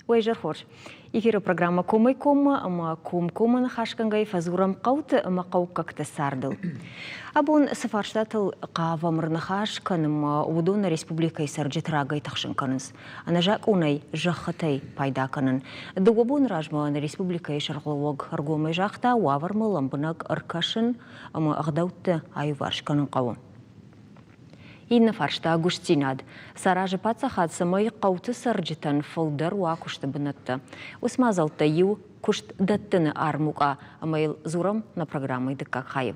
Уӕ изӕр хорз. Эфиры программӕ Комӕй-коммӕ ӕмӕ комкоммӕ ныхасгӕнгӕйӕ фӕдзурӕм хъӕуты ӕмӕ хъӕуккӕгты цардыл. Абон цы фарстатыл хъавӕм ӕрныхас кӕнынмӕ, уыдон нӕ республикӕйы цӕрджыты рагӕй тыхсын кӕнынц. Ӕнӕзакъонӕй зӕххытӕй пайда кӕнын. Дыууӕ боны размӕ нӕ республикӕйы сӕргълӕууӕг ӕргомӕй загъта, уавӕрмӕ лӕмбынӕг ӕркӕсын ӕмӕ ӕгъдӕуттӕ аиуварс кӕнын хъӕуы. Иннӕ фарста ӕгуыстдзинад. Саразы паддзахад, цӕмӕй хъӕуты цӕрджытӕн фылдӕр уа куысты бынӕттӕ. Уыцы мадзӕлттӕй иу куыст дӕттыны армукъа ӕмӕ йыл дзурӕм нӕ программӕйы дыккаг хайы.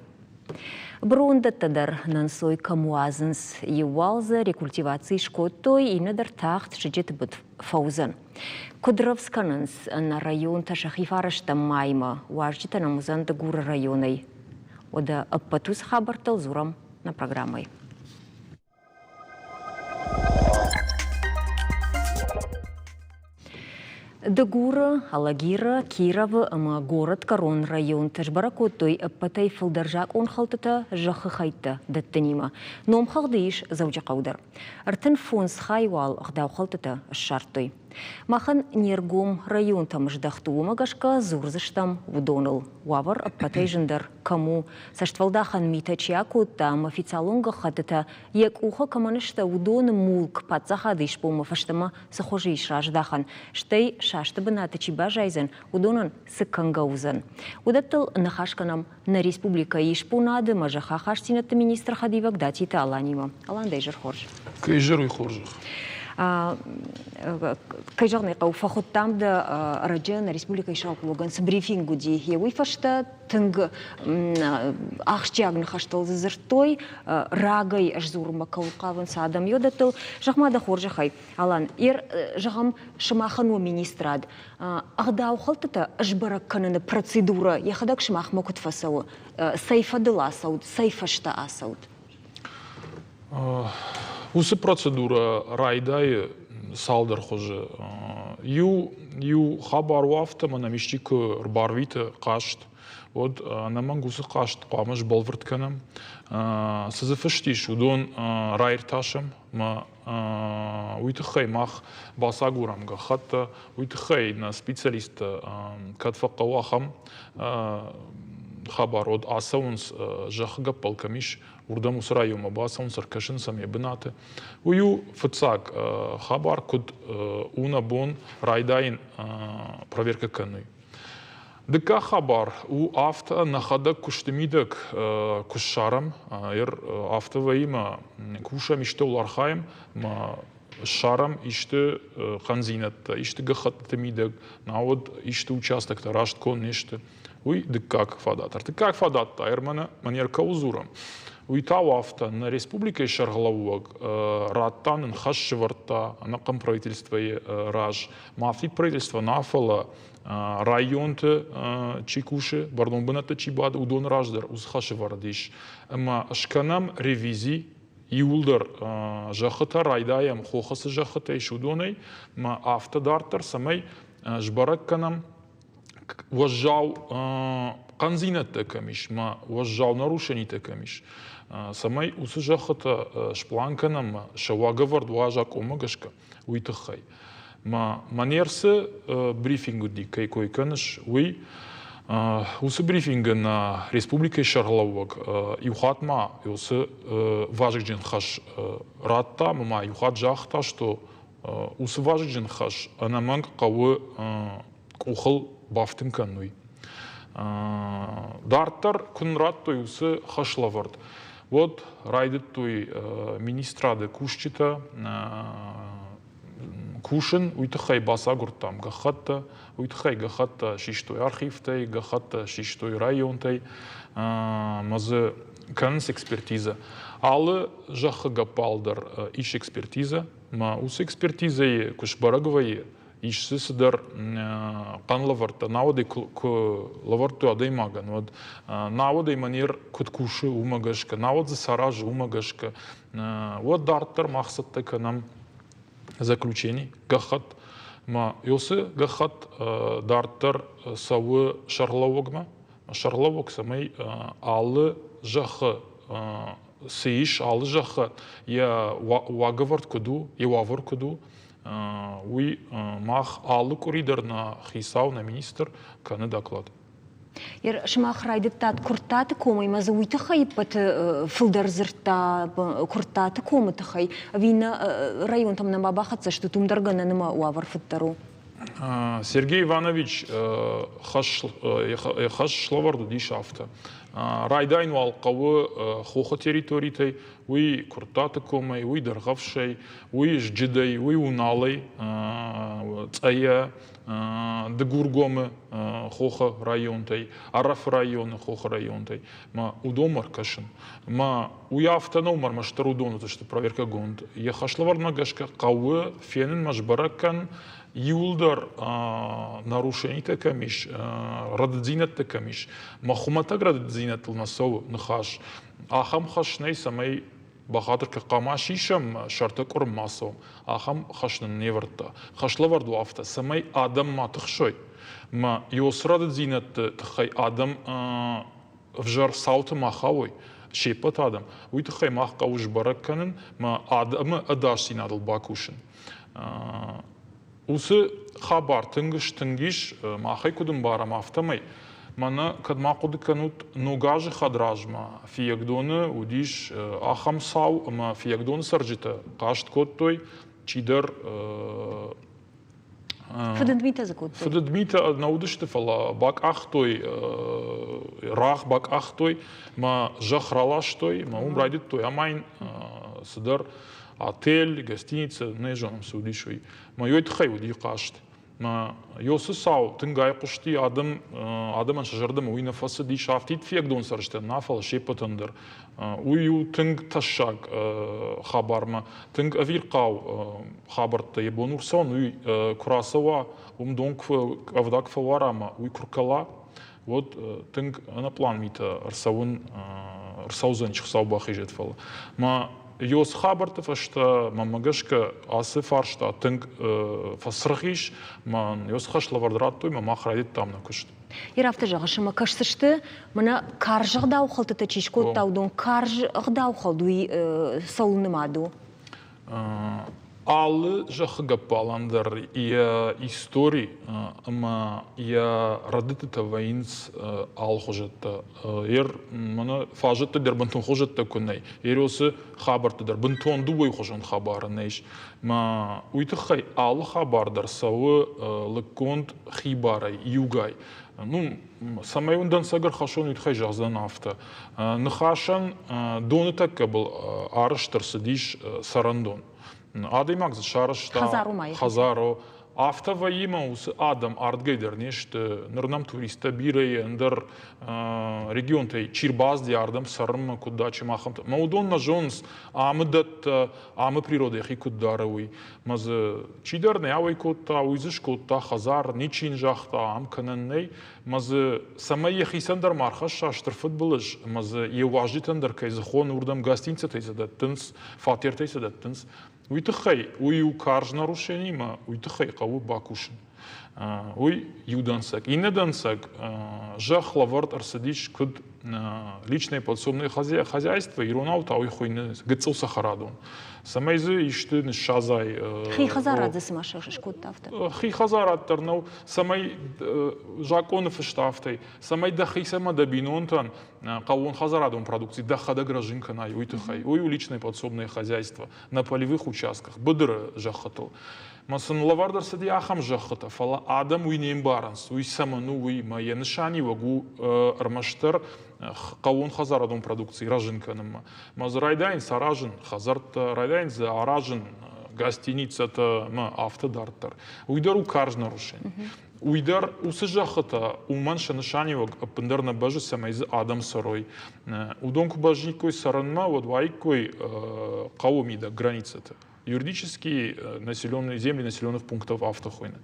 Брондӕттӕ дӕр нӕнцой кӕм уадзынц. Иу уал дзы рекультиваци скодтой, иннӕ дӕр тагъд сыджыты быд фӕуыдзӕн. Куыд рӕвдз кӕнынц нӕ районтӕ сӕхи фӕрӕзтӕм маймӕ, уазджытӕ нӕм уыдзӕн Дыгуры районӕй. Уӕдӕ ӕппӕт уыцы хабӕрттыл дзурӕм нӕ программӕйы. Дыгуры, Алагиры, Кировы ӕмӕ горӕтгӕрон районты сбӕрӕг кодтой ӕппӕтӕй фылдӕр закъонхӕлдтытӕ зӕххы хӕйттӕ дӕттынимӕ. Номхыгъды ис Дзӕуджыхъӕу дӕр. 35 хай уал ӕгъдаухӕлдтытӕ ссардтой. Махӕн не ргом районтӕм здӕхт у, уымӕ гӕсгӕ дзурдзыстӕм уыдоныл. Уавӕр ӕппӕтӕй зындӕр кӕм у, цӕстфӕлдахӕн митӕ чи акодта ӕмӕ официалон гӕххӕттытӕ йӕ къухы кӕмӕн сты, уыдоны мулк паддзахады исбонмӕ фӕстӕмӕ цы хуызы ис раздахӕн, стӕй састы бынаты чи баззайдзӕн, уыдонӕн цы кӕнгӕ уыдзӕн. Уыдӕттыл ныхас кӕнӕм нӕ республикӕйы исбонады ӕмӕ зӕххахастдзинӕдты министры хӕдивӕг Датиты Аланимӕ. Алан, дӕ изӕр хорз. Кӕй изӕр уый хорзӕх. Кӕй зӕгъын ӕй хъӕуы, фӕхуыдтам дӕ ӕрӕджы нӕ республикӕйы сӕргълӕууӕгӕн цы брифинг уыди, йе уый фӕстӕ тынг ахсджиаг ныхӕстыл дзы дзырдтой, рагӕй ӕз дзурынмӕ кӕуыл хъавынц адӕм йодӕттыл. Зӕгъ-ма дӕ хорзӕхӕй, Алан, ер, зӕгъӕм, сымахӕн уӕ министрад ӕгъдаухӕлдтытӕ сбӕрӕг кӕныны процедурӕ йӕхӕдӕг сымахмӕ куыд фӕцӕуы? Цӕй фӕдыл ацӕут, цӕй фӕстӕ ацӕут? Уыцы процедурӕ райдайы цалдӕр хуызы. Иу, иу хабар у афтӕ, мӕнӕ исчи куы рбарвиты хъаст, уӕд ӕнӕмӕнг уыцы хъаст хъуамӕ сбӕлвырд кӕнӕм. Цы дзы фыст ис, уыдон раиртасӕм ӕмӕ уый тыххӕй мах бацагурӕм гӕххӕттӕ, уый тыххӕй нӕ специалисттӕ кӕд фӕхъӕуы ахӕм хабар, уӕд ацӕуынц зӕххы гӕппӕл кӕм ис, уырдӕм уыцы районмӕ бацӕуынц, ӕркӕсынц ӕм йӕ бынаты. Уый у фыццаг хабар, куыд у нӕ бон райдайын проверкӕ кӕнын. Дыккаг хабар у афтӕ, нӕхӕдӕг куысты мидӕг куы ссарӕм, афтӕ вӕййы мӕ кусӕм, истӕуыл архайӕм, мӕ ссарӕм исты хъӕндзинӕдтӕ, исты гӕххӕттыты мидӕг, науӕд исты участоктӕ раст конд не сты. Уый дыккаг фадат. Ӕртыккаг фадат та ӕрмӕнӕ мӕн кӕуыл дзурӕм, уый та у афтӕ, нӕ республикӕйы сӕргълӕууӕг радта нын хӕс сӕвӕрдта ӕнӕхъӕн правительствойы раз. Мафтид правительство нӕ, фӕлӕ районты чи кусы, бӕрнон бынӕтты чи бады, уыдоны раз дӕр уыцы хӕсӕвӕрд ис. Ӕмӕ скӕнӕм ревизи, иууылдӕр зӕххытӕ райдайӕм, хохы цы зӕххытӕ ис, уыдонӕй, ӕмӕ афтӕ дарддӕр, цӕмӕй сбӕрӕг кӕнӕм, уӕззау хъӕндзинӕдтӕ кӕм ис, мӕ уӕззау нарушенитӕ кӕм ис, цӕмӕй уыцы зӕххытӕ сплан кӕнӕм ӕмӕ сӕ уагӕвӕрд уа закъонмӕ гӕсгӕ, уый тыххӕй. Мӕ Манерсы брифинг уыди, кӕй кой кӕныс, уый. Уыцы брифингы нӕ республикӕйы сӕргълӕууӕг иу хатт ма уыцы вазыгджын хӕс радта ӕмӕ ма иу хатт загъта, что уыцы вазыгджын хӕс ӕнӕмӕнг хъӕуы къухыл бафтын кӕнын уый. Дарддӕр куы нын радтой уыцы хӕслӕвӕрд, уӕд райдыдтой министрады кусджытӕ кусын, уый тыххӕй бацагуырдтам гӕххӕттӕ, уый тыххӕй гӕххӕттӕ систой архивтӕй, гӕххӕттӕ систой районтӕй, ӕмӕ дзы кӕнынц экспертизӕ. Алы зӕххы гӕппӕл дӕр ис экспертизӕ, ӕмӕ уыцы экспертизӕйы куы сбӕрӕг вӕййы, ис дзы цыдӕр хъан лӕвӕрдта, науӕд ӕй куы лӕвӕрдтой адӕймагӕн, уӕд науӕд ӕй манер куыд кусы, уымӕ гӕсгӕ, науӕд дзы цы аразы, уымӕ гӕсгӕ, уӕд дарддӕр мах цӕттӕ кӕнӕм заключени, гӕххӕтт. Ма уыцы гӕххӕтт дарддӕр цӕуы сӕргълӕууӕгмӕ. сӕргълӕууӕг, цӕмӕй алы зӕххы цы ис, алы зӕххы йӕ уагӕвӕрд куыд у, йӕ уавӕр куыд у, уый мах алы къуыри дӕр нӕ хицау, нӕ министр кӕны доклад. Сымах райдыдтат Куырттаты комӕй ӕмӕ дзы уый тыххӕй ӕппӕты фылдӕр дзырдта Куырттаты комы тыххӕй, ӕви нӕ районтӕм нӕма бахӕццӕ стут, уым дӕр гӕнӕн ӕмӕ уавӕр фыддӕр у? Сергей Иванович хӕс слӕвӕрд уыдис афтӕ. Райдайын уал хъӕуы хохы территоритӕй, уый Куырттаты комӕй, уый Дӕргъӕвсӕй, уый Зджыдӕй, уый Уналӕй, Цъӕйӕ, Дыгургомы хохы районтӕй, Ӕрӕфы районы хохы районтӕй. Мӕ уыдонмӕ ӕркӕсын. Мӕ уый афтӕ нӕу, ӕрмӕстдӕр уыдон уыдзысты проверкӕгонд. Йӕ хӕслӕвӕрдмӕ гӕсгӕ хъӕуы фенынмӕ сбӕрӕг кӕн, иуылдӕр нарушенитӕ кӕм ис, рӕдыддзинӕдтӕ кӕм ис. Мӕ хуымӕтӕг рӕдыддзинӕдтыл нӕ цӕуы ныхас. Ахӕм хӕс нӕй, цӕмӕй бахатыр кӕ хъама сисӕм, сӕртӕ къуырм ма цӕуӕм. Ахӕм хӕс нын не вӕрдта. Хӕслӕвӕрд у афтӕ, цӕмӕй адӕм ма тыхсой. Мӕ ёс рӕдыддзинӕдты тыххӕй адӕм ӕвзӕр цауты ма хауой, се ппӕт адӕм, уый тыххӕй мах хъӕуы сбӕрӕг кӕнын мӕ адӕмы ӕдасдзинадыл бакусын. Уыцы хабар тынг стынг ис, махӕй куыд ӕмбарӕм, афтӕмӕй. Мӕнӕ кӕд ма хъуыды кӕнут, Ног азы хӕдразмӕ Фиййагдоны уыдис ахӕм цау, ӕмӕ Фиййагдоны цӕрджытӕ хъаст кодтой, чидӕр Фыдыдмитӕ дзы кодтой? Фыдыдмитӕ нӕ уыдысты, фӕлӕ бакъахтой, рагъ бакъахтой, мӕ зӕхх раластой, мӕ уым райдыдтой амайын цыдӕр отель, гостиница, нӕ зонын, цы уыдис, уый. Мӕ уый тыххӕй уыди хъаст. Мӕ Йосы цау тынг айхъуысти, адӕм, адӕмӕн сӕ зӕрдӕмӕ уый нӕ фӕцыдис, афтид фегдон цӕрджытӕн нӕ, фӕлӕ се ппӕтӕн дӕр. Уый у тынг тӕссаг хабармӕ, тынг ӕвирхъау хабӕрттӕ. Йӕ бон урсӕн уый куы рацӕуа, уым дон куы къӕвда куы фӕуара ӕмӕ уый куы ркӕла, уӕд тынг ӕнӕпълан митӕ ӕрцӕуын ӕрцӕудзӕнис, Хуыцау бахизӕд, фӕлӕ. Мӕ Ёс хабӕртты фӕстӕ, мӕнмӕ гӕсгӕ, ацы фарста тынг фӕцыргъ ис, мӕн ёс хӕслӕвӕрд радтой, мӕ мах райдыдтам нӕ куыст. Ир афтӕ зӕгъыс, ӕмӕ кӕсдзысты, мӕнӕ карз ӕгъдаухӕлдтытӕ чи скодта, уыдон карз ӕгъдаухӕлд уый цӕуыл нымад у? Алы зӕххы гӕппӕлӕн дӕр йӕ истори ӕмӕ йӕ рӕдыдтытӕ вӕййынц алыхуызӕттӕ. Ер мӕнӕ фазӕттӕ дӕр бынтон хуызӕттӕ куы нӕй, Еросы хабӕртты дӕр бынтон дыууӕ хуызӕн хабары нӕ ис. Мӕ уый тыххӕй алы хабар дӕр цӕуы лыггонд хибарӕй, иугай. Ну, цӕмӕй уын дӕнцӕг ӕрхӕссон, уый тыххӕй зӕгъдзӕн афтӕ. Ныхасӕн доны тӕккӕ был арӕзт ӕрцыдис цӕрӕндон. Адӕймаг дзы сарӕзта хӕдзаро. Афтӕ вӕййы ӕмӕ уыцы адӕм ардгӕй дӕр не сты. Ныр нӕм туристтӕ бирӕ и, ӕндӕр регионтӕй чи рбацыди ардӕм цӕрынмӕ, куыд дачы махӕмтӕ. Мӕ уыдон нӕ зонынц, амы дӕттӕ, амы природӕ йӕхи куыд дары, уый. Мӕ дзы чидӕр нӕ ауӕй кодта, уый дзы скодта хӕдзар, ничи йын загъта, ам кӕнӕн нӕй. Мӕ дзы цӕмӕй йӕхицӕн дӕр ма рхӕсса стыр фыдбылыз, ӕмӕ дзы йӕ уазджытӕн дӕр кӕй дзы хоны, уырдӕм гостиницӕтӕй цы дӕттынц, фатертӕй цы дӕттынц, уый тыххӕй уый у карз нарушени ӕмӕ уый тыххӕй хъӕуы бакусын. Уый иу дӕнцӕг. Иннӕ дӕнцӕг, зӕхх лӕвӕрд ӕрцыдис куыд личное подсобное хозяйство, иронау та уый хуыйны гыццыл цӕхӕрадон. Цӕмӕй дзы исты ныссадзай. Хи хӕдзарад дзы цыма скодта афтӕ. Хи хӕдзарад дӕр нӕу, цӕмӕй закъоны фыст афтӕ, цӕмӕй дӕхицӕн ӕмӕ дӕ бинонтӕн хъӕууонхӕдзарадон продукци дӕхӕдӕг рӕзын кӕнай, уый тыххӕй. Уый у личное подсобное хозяйство на полевых участках, быдыры зӕххытыл. Мӕ сын лӕвӕрд ӕрцыди ахӕм зӕххытӕ, фӕлӕ адӕм уый не мбарынц, уый цӕмӕн у, уый мӕ йӕ нысаниуӕг у ӕрмӕстдӕр хъӕууонхӕдзарадон продукци рӕзын кӕнынмӕ. Мӕ дзы райдайынц аразын хӕдзӕрттӕ, райдайынц дзы аразын гостиницӕтӕ мӕ афтӕ дарддӕр. Уый дӕр у карз нарушение. Уый дӕр уыцы зӕххытӕ уымӕн сӕ нысаниуӕг ӕппындӕр нӕ бӕззы, цӕмӕй дзы адӕм цӕрой. Уыдон куы бӕззиккой цӕрынмӕ, уӕд уаиккой хъӕуы мидӕг границӕты. Юридические населенные земли населенных пунктов афтӕ хуыйны.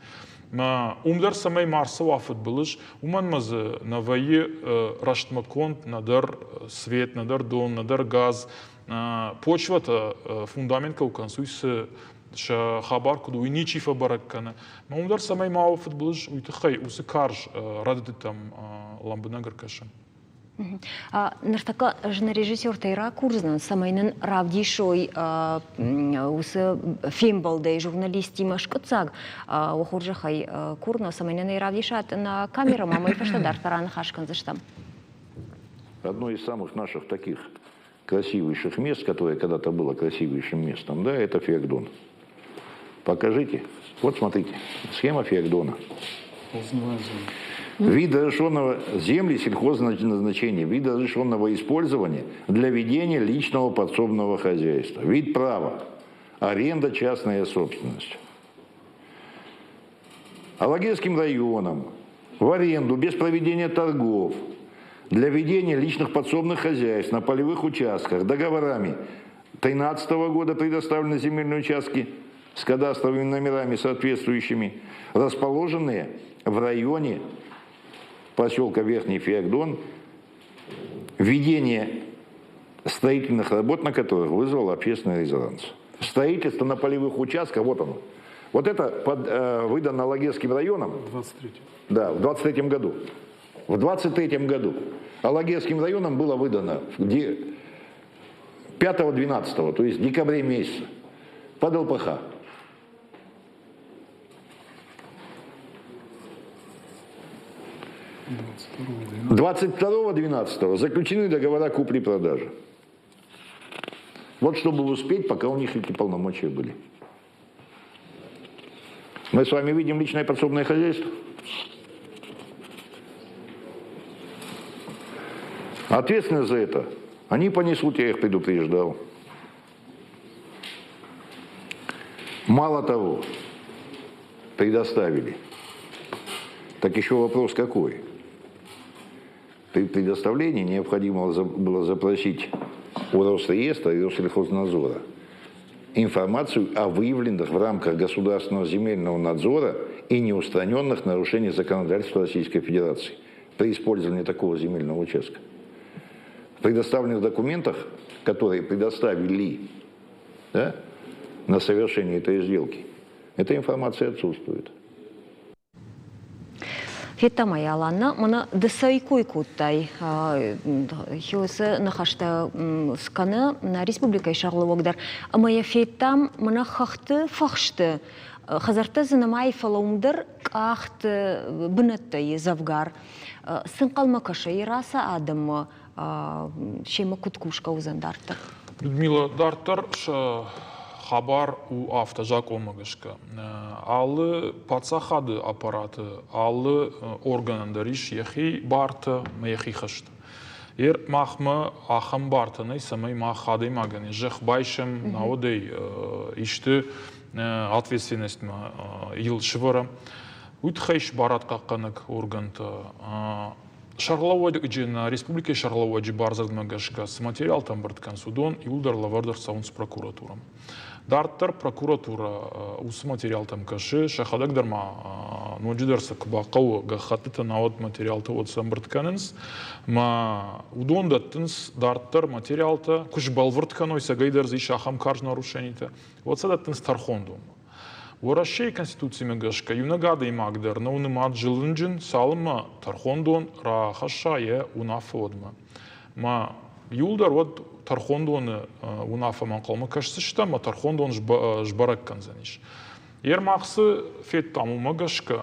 Мӕ уым дӕр цӕмӕй ма рцӕуа фыдбылыз, уымӕн мӕ дзы нӕ вӕййы рӕстмӕ конд нӕдӕр свет, нӕдӕр дон, нӕдӕр газ. Почвӕтӕ фундамент кӕу кӕнынц, уый цы сӕ хабар куыд у, уый ничи фӕбӕрӕг кӕны. Мӕ уым дӕр цӕмӕй ма уа фыдбылыз, уый тыххӕй уыцы карз рӕдыдтытӕм лӕмбынӕг ӕркӕсӕм. Ныртӕккӕ ӕз нӕ режиссертӕй ракурдзынӕн, цӕмӕй нын равдисой уыцы фембӕлдӕй журналисттимӕ скъуыддзаг. Уӕ хорзӕхӕй курын, цӕмӕй нын ӕй равдисат нӕ камерӕмӕ, ӕмӕ фӕстӕ дарддӕр аныхас кӕндзыстӕм. Одно из самых наших таких красивейших мест, которое когда-то было красивейшим местом, да, это Феогдон. Покажите. Вот смотрите, схема Феогдона. Вид разрешенного земли сельхозназначения, вид разрешенного использования для ведения личного подсобного хозяйства, вид права, аренда, частная собственность. Алагирским районом в аренду без проведения торгов для ведения личных подсобных хозяйств на полевых участках договорами 2013 года предоставлены земельные участки с кадастровыми номерами соответствующими, расположенные в районе поселка Верхний Феогдон, ведение строительных работ на которых вызвало общественный резонанс. Строительство на полевых участках, вот оно. Вот это выдано Алагирским районом. 23. Да, в 23 году. В 23 году. Алагирским районом было выдано 5-12, то есть в декабре месяце, под ЛПХ. 22-12 заключены договора купли-продажи. Вот чтобы успеть, пока у них эти полномочия были. Мы с вами видим личное подсобное хозяйство. Ответственность за это они понесут, я их предупреждал. Мало того, предоставили. Так еще вопрос какой? При предоставлении необходимо было запросить у Росреестра и Россельхознадзора информацию о выявленных в рамках государственного земельного надзора и неустраненных нарушениях законодательства Российской Федерации при использовании такого земельного участка. В предоставленных документах, которые предоставили, да, на совершение этой сделки, эта информация отсутствует. Федтам ӕй, Алана, мӕнӕ ды цӕй кой кодтай, уыцы ныхӕстӕ скӕны нӕ республикӕйы сӕргълӕууӕг дӕр. Ӕмӕ йӕ федтам мӕнӕ хӕхты фӕхсты. Хӕдзӕрттӕ дзы нымайы, фӕлӕ уым дӕр къахт бынӕттӕ и дзӕвгар. Цы нхъӕлмӕ кӕсы Ираса адӕммӕ, семӕ куыд кусгӕ уыдзӕн дарддӕр? Людмила, дарддӕр сӕ хабар у афтӕ закъонмӕ гӕсгӕ. Алы паддзахады аппараты, алы органӕн дӕр ис йӕхи бартӕ ӕмӕ йӕхи хӕстӕ. Ер махмӕ ахӕм бартӕ нӕй, цӕмӕй мах адӕймагӕн зӕхх байсӕм, науӕд ӕй исты ответственностьмӕ йыл сывӕрӕм. Уый тыххӕй ис барадхъахъхъӕнӕг органтӕ. Сӕргълӕууӕджы нӕ республикӕйы сӕргълӕууӕджы бардзырдмӕ гӕсгӕ цы материалтӕ ӕмбырд кӕнынц, уыдон иууылдӕр лӕвӕрд ӕрцӕуынц прокуратурӕмӕ. Дарддӕр прокуратурӕ уыцы материалтӕм кӕсы, сӕхӕдӕг дӕр ма ноджыдӕр сӕ куы бахъӕуы гӕххӕттытӕ, науӕд материалтӕ уӕд сӕ ӕмбырд кӕнынц. Мӕ уыдон дӕттынц дарддӕр материалтӕ, куы сбӕлвырд кӕной, цӕгӕйдӕр дзы ис ахӕм карз нарушенитӕ, уӕд сӕ дӕттынц тӕрхондонмӕ. Уӕрӕсейы Конституцимӕ гӕсгӕ иунӕг адӕймаг дӕр нӕу нымад зылынджын, цалынмӕ тӕрхондон рахӕсса йӕ уынаффӕ, уӕдмӕ. Мӕ иуылдӕр уӕд тӕрхондоны уынаффӕмӕ ӕнхъӕлмӕ кӕсдзыстӕм, ӕмӕ тӕрхондон сбӕрӕг кӕндзӕнис. Ермах цы федтам, уымӕ гӕсгӕ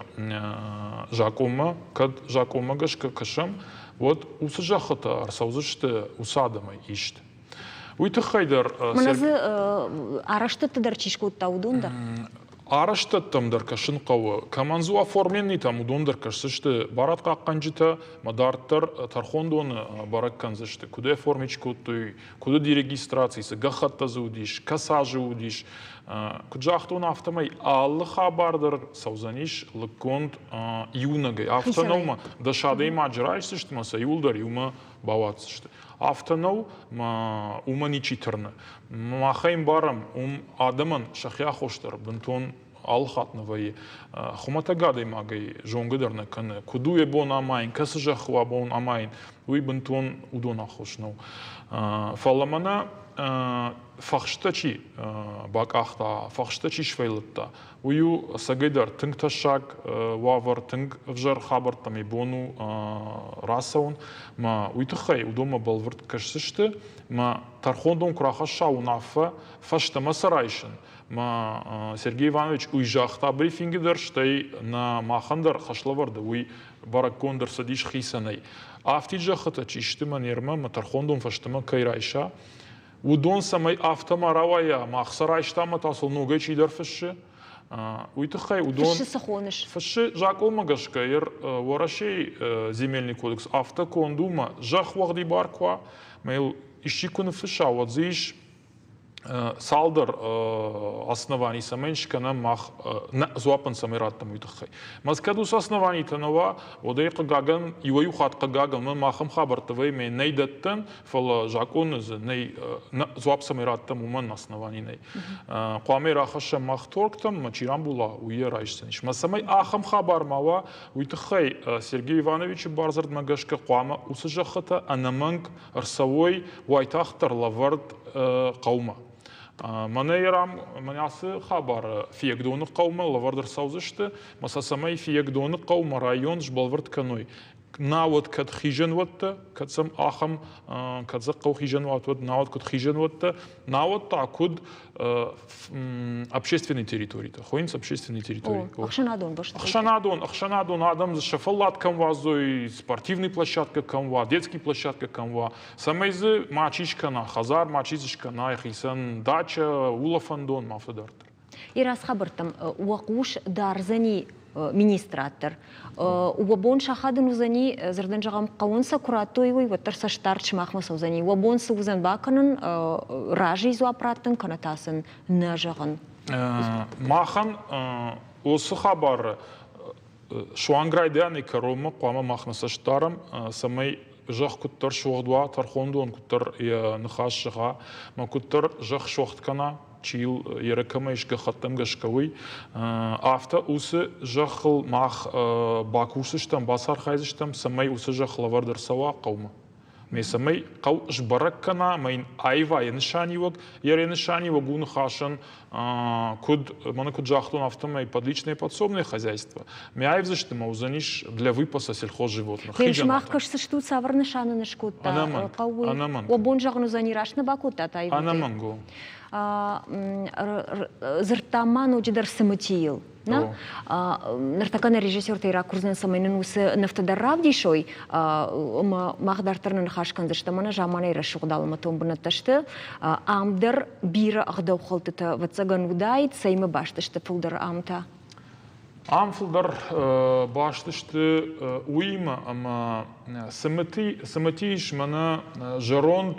закъонмӕ, кӕд закъонмӕ гӕсгӕ кӕсӕм, уӕд уыцы зӕххытӕ ӕрцӕудзысты уыцы адӕмӕй ист. Уый тыххӕй дӕр... Мӕнӕ дзы арӕзтӕдты дӕр чи скодта, уыдон дӕр? Арӕзтӕдтӕм дӕр кӕсын хъӕуы. Кӕмӕн дзы оформленныйтӕм, уыдон дӕр кӕсдзысты барадхъахъхъӕнджытӕ ӕмӕ дарддӕр тӕрхондоны бӕрӕг кӕндзысты, куыд оформить кодтой, куыд уыди регистраци, цы гӕххӕттӕ дзы уыдис, кӕцы азы уыдис. Куыд загътон, афтӕмӕй алы хабар дӕр цӕудзӕнис лыггонд иунӕгӕй. Афтӕ нӕу, дӕс адӕймаджы райсдзысты ӕмӕ сӕ иуылдӕр иумӕ бауадздзысты. Афтӕ нӕу, уымӕ ничи тырны. Махӕй ӕмбарӕм, уым адӕмӕн сӕхи аххос дӕр бынтон алы хатт нӕ вӕййы. Хуымӕтӕг адӕймагӕй зонгӕ дӕр нӕ кӕны. Куыд у йӕ бон амайын, кӕцы зӕххы уа бон амайын, уый бынтон уыдон аххос нӕу. Фӕлӕ мӕнӕ фӕхстӕ чи бакъахта, фӕхстӕ чи сфӕйлыдта, уый у ӕцӕгӕйдӕр тынг тӕссаг уавӕр, тынг ӕвзӕр хабӕрттӕм йӕ бон у рацӕуын. Мӕ уый тыххӕй уыдонмӕ бӕлвырд кӕсдзысты, мӕ тӕрхондон куы рахӕсса уынаффӕ фӕстӕмӕ сӕ райсын, мӕ Сергей Иванович уый загъта брифингы дӕр, стӕй нӕ махӕн дӕр хӕслӕвӕрды уый бӕрӕггонд ӕрцыдис хицӕнӕй. Афтид зӕххытӕ чи сты мӕ мӕ тӕрхондон фӕстӕмӕ кӕй райса, уыдон цӕмӕй афтӕ ма рауайа, мах сӕ райстам ӕмӕ та сыл ногӕй чидӕр фыссы, уый тыххӕй уыдон... Фыссы цы хоныс? Фыссы закъонмӕ гӕсгӕ Уӕрӕсейы земельный кодекс афтӕ конд у, мӕ зӕхх уӕгъдибар куы уа, мӕ йыл исчи куы ныффысса, уӕд дзы ис цалдӕр оснований цӕмӕн скӕнӕм мах нӕ дзуаппӕн цӕмӕй раттӕм, уый тыххӕй. Мӕ кӕд уыцы основанитӕ нӕ уа, уӕд ӕй хъыгагӕн, иуӕй-иу хатт хъыгагӕн, мӕн махӕм хабӕрттӕ вӕййы, нӕй дӕттӕн, фӕлӕ закъоны дзы нӕй, дзуапп цӕмӕй раттӕм, уымӕн основани нӕй. Хъуамӕ рахӕссӕм мах торгтӕм, мӕ чи рамбула, уый йӕ райсдзӕнис. Мӕ цӕмӕй ахӕм хабар ма уа, уый тыххӕй Сергей Ивановичы бардзырдмӕ гӕсгӕ хъуамӕ уыцы зӕххытӕ ӕнӕмӕнг ӕрцӕуой уайтагъддӕр лӕвӕрд хъӕумӕ. Мӕнӕ мӕнӕ ацы хабар Фиагдоны хъӕумӕ лӕвӕрд ӕрцӕудзысты, мӕ сӕ цӕмӕй Фиагдоны хъӕумӕ район сбӕлвырд кӕной, науӕд кӕд хизӕнуӕттӕ, кӕд сӕм ахӕм, кӕд дзы хъӕу хизӕнуат уӕд, науӕд куыд хизӕнуӕттӕ, науӕд та куыд общественные территоритӕ, хойынц общественные территории. Ӕхсӕнадон бӕстӕ. Ӕхсӕнадон, ӕхсӕнадон адӕм дзы сӕ фӕллад кӕм уадзой, спортивный площадка кӕм уа, детский площадка кӕм уа, цӕмӕй дзы мачи скӕна хӕдзар, мачи дзы скӕна йӕхицӕн дача, улӕфӕндон, ма афтӕ дарддӕр. Ираз хабӕрттӕм уӕ хъус дардзӕни министрад дӕр. Уӕ бон сахадын уыдзӕни, дзырдӕн зӕгъӕм, хъӕуӕн сӕ куы радтой, уый уӕддӕр цӕстдард сымахмӕ цӕудзӕни. Уӕ бон цы уыдзӕн бакӕнын, разыйы дзуапп раттын, кӕнӕ та сын нӕ зӕгъын? Махӕн уыцы хабары суанг райдианӕй кӕронмӕ хъуамӕ мах нӕ цӕст дарӕм, цӕмӕй зӕхх куыддӕр суӕгъд уа, тӕрхондон куыддӕр йӕ ныхас зӕгъа, мӕ куыддӕр зӕхх суӕгъд кӕна, чи йыл йӕ кӕмӕ ис гӕххӕттӕм гӕсгӕ уый, афтӕ уыцы зӕххыл мах бакусдзыстӕм, бацархайдзыстӕм, цӕмӕй уыцы зӕхх лӕвӕрд ӕрцӕуа хъӕумӕ. Ме цӕмӕй хъӕу сбӕрӕг кӕна ӕмӕ йын аива йӕ нысаниуӕг, йӕ нысаниуӕг у ныхасӕн, куыд, мӕнӕ куыд загътон, афтӕмӕй подличное подсобное хозяйство. Ме аивдзысты ма уыдзӕнис для выпаса сельхозживотных. Сымах кӕсдзыстут, цавӕр нысан ын скодта хъӕуы? Ӕнӕмӕнг. Уӕ бон зӕгъын уыдзӕни, раст нӕ бакодтат аивӕй? Ӕнӕмӕнг у. Дзырдтам ма ноджыдӕр Цымытийыл. На? Ныртӕккӕ нӕ режиссертӕй ракурдзӕн, цӕмӕй нын уыцы нывтӕ дӕр равдисой, ӕмӕ мах дарддӕр нӕ ныхас кӕндзыстӕм, мӕнӕ заманайы рӕсугъд алӕмӕтон бынӕттӕ сты. Ам дӕр бирӕ ӕгъдаухӕлдтытӕ, ӕвӕццӕгӕн, уыдаид, цӕимӕ баст сты фылдӕр ам та? Ам фылдӕр баст сты уыимӕ, ӕмӕ Цымыти ис мӕнӕ зӕронд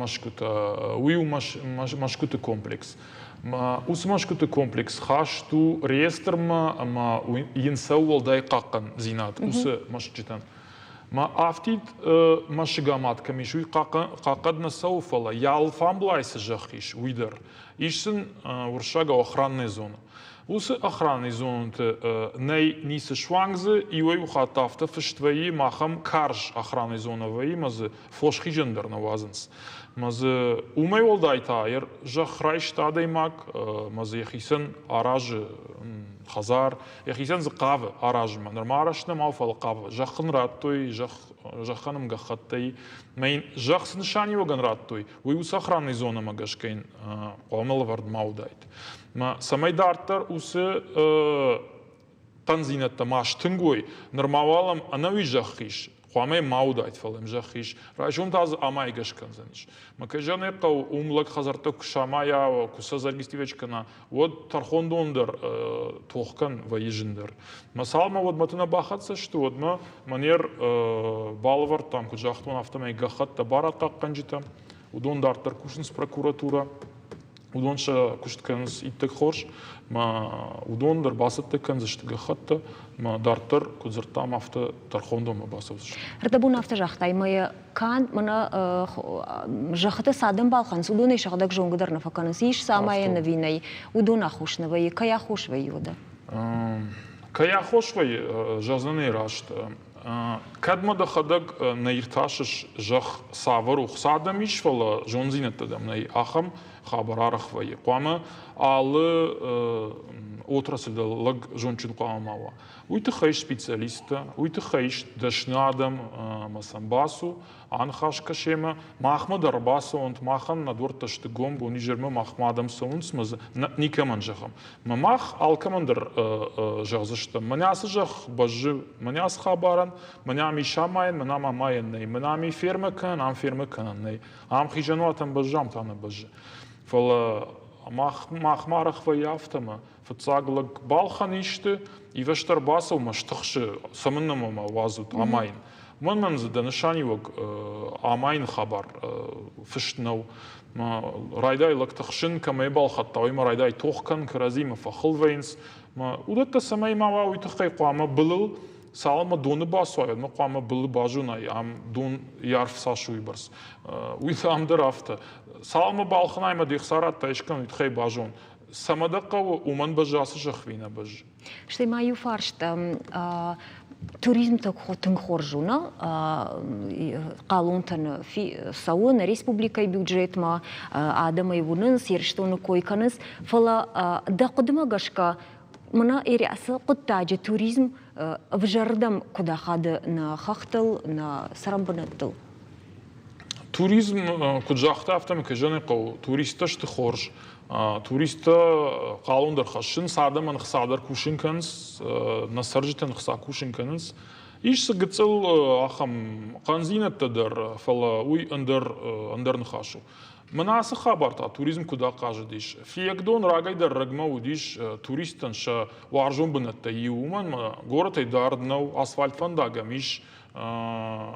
мӕсгуытӕ, уый у мӕсгуыты комплекс. Уыцы мӕсгуыты комплекс хаст у реестрмӕ ӕмӕ йын цӕуы уӕлдай хъахъхъӕндзинад уыцы мӕсджытӕн. Мӕ афтид мӕсыгамад кӕм ис, уый хъахъхъӕд нӕ цӕуы, фӕлӕ йӕ алфамблай цы зӕхх ис, уый дӕр. Ис сын уырыссагау охранная зона. Уыцы охранный зонӕты нӕй ницы суанг дзы, иуӕй-иу хатт афтӕ фыст вӕййы, махӕм карз охранный зонӕ вӕййы, мӕ дзы фосхизӕн дӕр нӕ уадзынц. Мӕ дзы уымӕй уӕлдай та йӕ зӕхх райста адӕймаг, мӕ дзы йӕхицӕн аразы хӕдзар, йӕхицӕн дзы хъавы аразынмӕ. Нырма арӕзт нӕма у, фӕлӕ хъавы. Зӕхх ын радтой, зӕхх, зӕххӕн ӕм гӕххӕттӕй. Мӕ йын зӕхх цы нысаниуӕгӕн радтой, уый уыцы охранный зонӕмӕ гӕсгӕ йын хъуамӕ лӕвӕрд ма уыдаид. Цӕмӕй дарддӕр уыцы хъӕндзинӕдтӕ ма стынг уой, нырма уал ӕм ӕнӕуи зӕхх ис, хъуамӕ ма уыдаид, фӕлӕ йӕм зӕхх ис. Райсом та дзы амайгӕ скӕндзӕнис. Мӕ кӕй зӕгъын ӕй хъӕуы, уым лӕг хӕдзӕрттӕ куы самайа, куы сӕ зарегистрировать кӕна, уӕд тӕрхондон дӕр тох кӕн вӕййы зындӕр. Мӕ цалынмӕ уӕдмӕты нӕ бахӕццӕ сты, уӕдмӕ манер балӕвӕрдтам, куыд загътон, афтӕмӕй гӕххӕттӕ барадхъахъхъӕнджытӕ. Уыдон дарддӕр кусынц прокуратурӕ. Уыдон сӕ куыст кӕнынц иттӕг хорз. Мӕ уыдон дӕр бацӕттӕ кӕндзысты гӕххӕттӕ. Мӕ дарддӕр, куыд дзырдтам, афтӕ тӕрхондонмӕ бацӕудзысты. Ӕрдӕбон афтӕ загътай, мӕ йӕ канд мӕнӕ зӕххытӕ цы адӕм балхӕнынц, уыдонӕй сыгъдӕг зонгӕ дӕр нӕ фӕкӕнынц. Ис сӕ амайӕн ӕви нӕй, уыдон аххос нӕ вӕййы. Кӕй аххос вӕййы уӕдӕ? Кӕй аххос вӕййы, зӕгъдзӕнӕй раст. Кӕд ма дӕхӕдӕг нӕ иртасыс зӕхх цавӕр у, хца дӕм ис, фӕлӕ зондзинӕдтӕ дӕм нӕй, ахӕм хабар арӕх вӕййы. Хъуамӕ алы отрасль дӕр лӕг зондджын хъуамӕ ма уа. Уый тыххӕй ис специалисттӕ, уый тыххӕй ис дӕсны адӕм ӕмӕ сӕм бацу, аныхас кӕ семӕ. Махмӕ дӕр ӕрбацӕуӕнт, махӕн нӕ дуӕрттӕ сты гом, бонизӕрмӕ махмӕ адӕм цӕуынц, мӕ дзы никӕмӕн зӕгъӕм. Мӕ мах алкӕмӕн дӕр зӕгъдзыстӕм, мӕнӕ ацы зӕхх бӕззы, мӕнӕ ацы хабарӕн, мӕнӕ ам ис амайӕн, мӕнӕ ам амайӕн нӕй, мӕнӕ ам и фермӕ кӕнӕн, ам фермӕ кӕнӕн нӕй, ам хизӕнуатӕн бӕззы, ам та нӕ бӕззы. Фӕлӕ мах, махмӕ арӕх вӕййы афтӕ, мӕ фыццаг лӕг балхӕн исты, ивӕзт ӕрбацӕуы мӕ стыхсы, цӕмӕннӕ мӕ уадзут амайын. Уымӕн мӕм дзы дӕ нысаниуӕг амайыны хабар фыст нӕу. Райдай лӕг тыхсын, кӕмӕй балхӕдта, уыимӕ райдай тох кӕн, кӕрӕдзимӕ фӕхыл вӕййынц. Уыдӕттӕ цӕмӕй ма уа, уый тыххӕй хъуамӕ былыл, цалынмӕ доны бацуай, уӕдмӕ хъуамӕ былы базонай, ам дон йӕ арф цас у, уыйбӕрц. Уый ам дӕр афтӕ. Цалынмӕ балхӕнай ӕмӕ де хца радтай искӕмӕн, уый тыххӕй базон. Цӕмӕ дӕ хъӕуы, уымӕн бӕззы ацы зӕхх ӕви нӕ бӕззы. Стӕй ма иу фарст, туризм тынг хорз у, нӕ? Хъалонтӕн цӕуы нӕ республикӕйы бюджетмӕ, адӕм ӕй уынынц, Ирыстоны кой кӕнынц, фӕлӕ дӕ хъуыдымӕ гӕсгӕ, мӕнӕ ацы хъуыддаджы туризм ӕвзӕрырдӕм куыд ахады нӕ хӕхтыл, нӕ цӕрӕнбынӕттыл? Туризм, куыд загъта, афтӕмӕй кӕй зӕгъын ӕй хъӕуы, туристтӕ сты хорз. Туристтӕ хъалон дӕр хӕссынц, адӕмӕн хца дӕр кусын кӕнынц, нӕ цӕрджытӕн хца кусын кӕнынц. Ис дзы гыццыл ахӕм хъӕндзинӕдтӕ дӕр, фӕлӕ уый ӕндӕр, ӕндӕр ныхас у. Мӕнӕ ацы хабар та туризм куыд ахъазыдис? Фиагдон рагӕй дӕр рӕгмӕ уыдис туристтӕн сӕ уарзон бынӕттӕй иу, уымӕн ӕмӕ горӕтӕй дард нӕу, асфальт фӕндаг ӕм ис,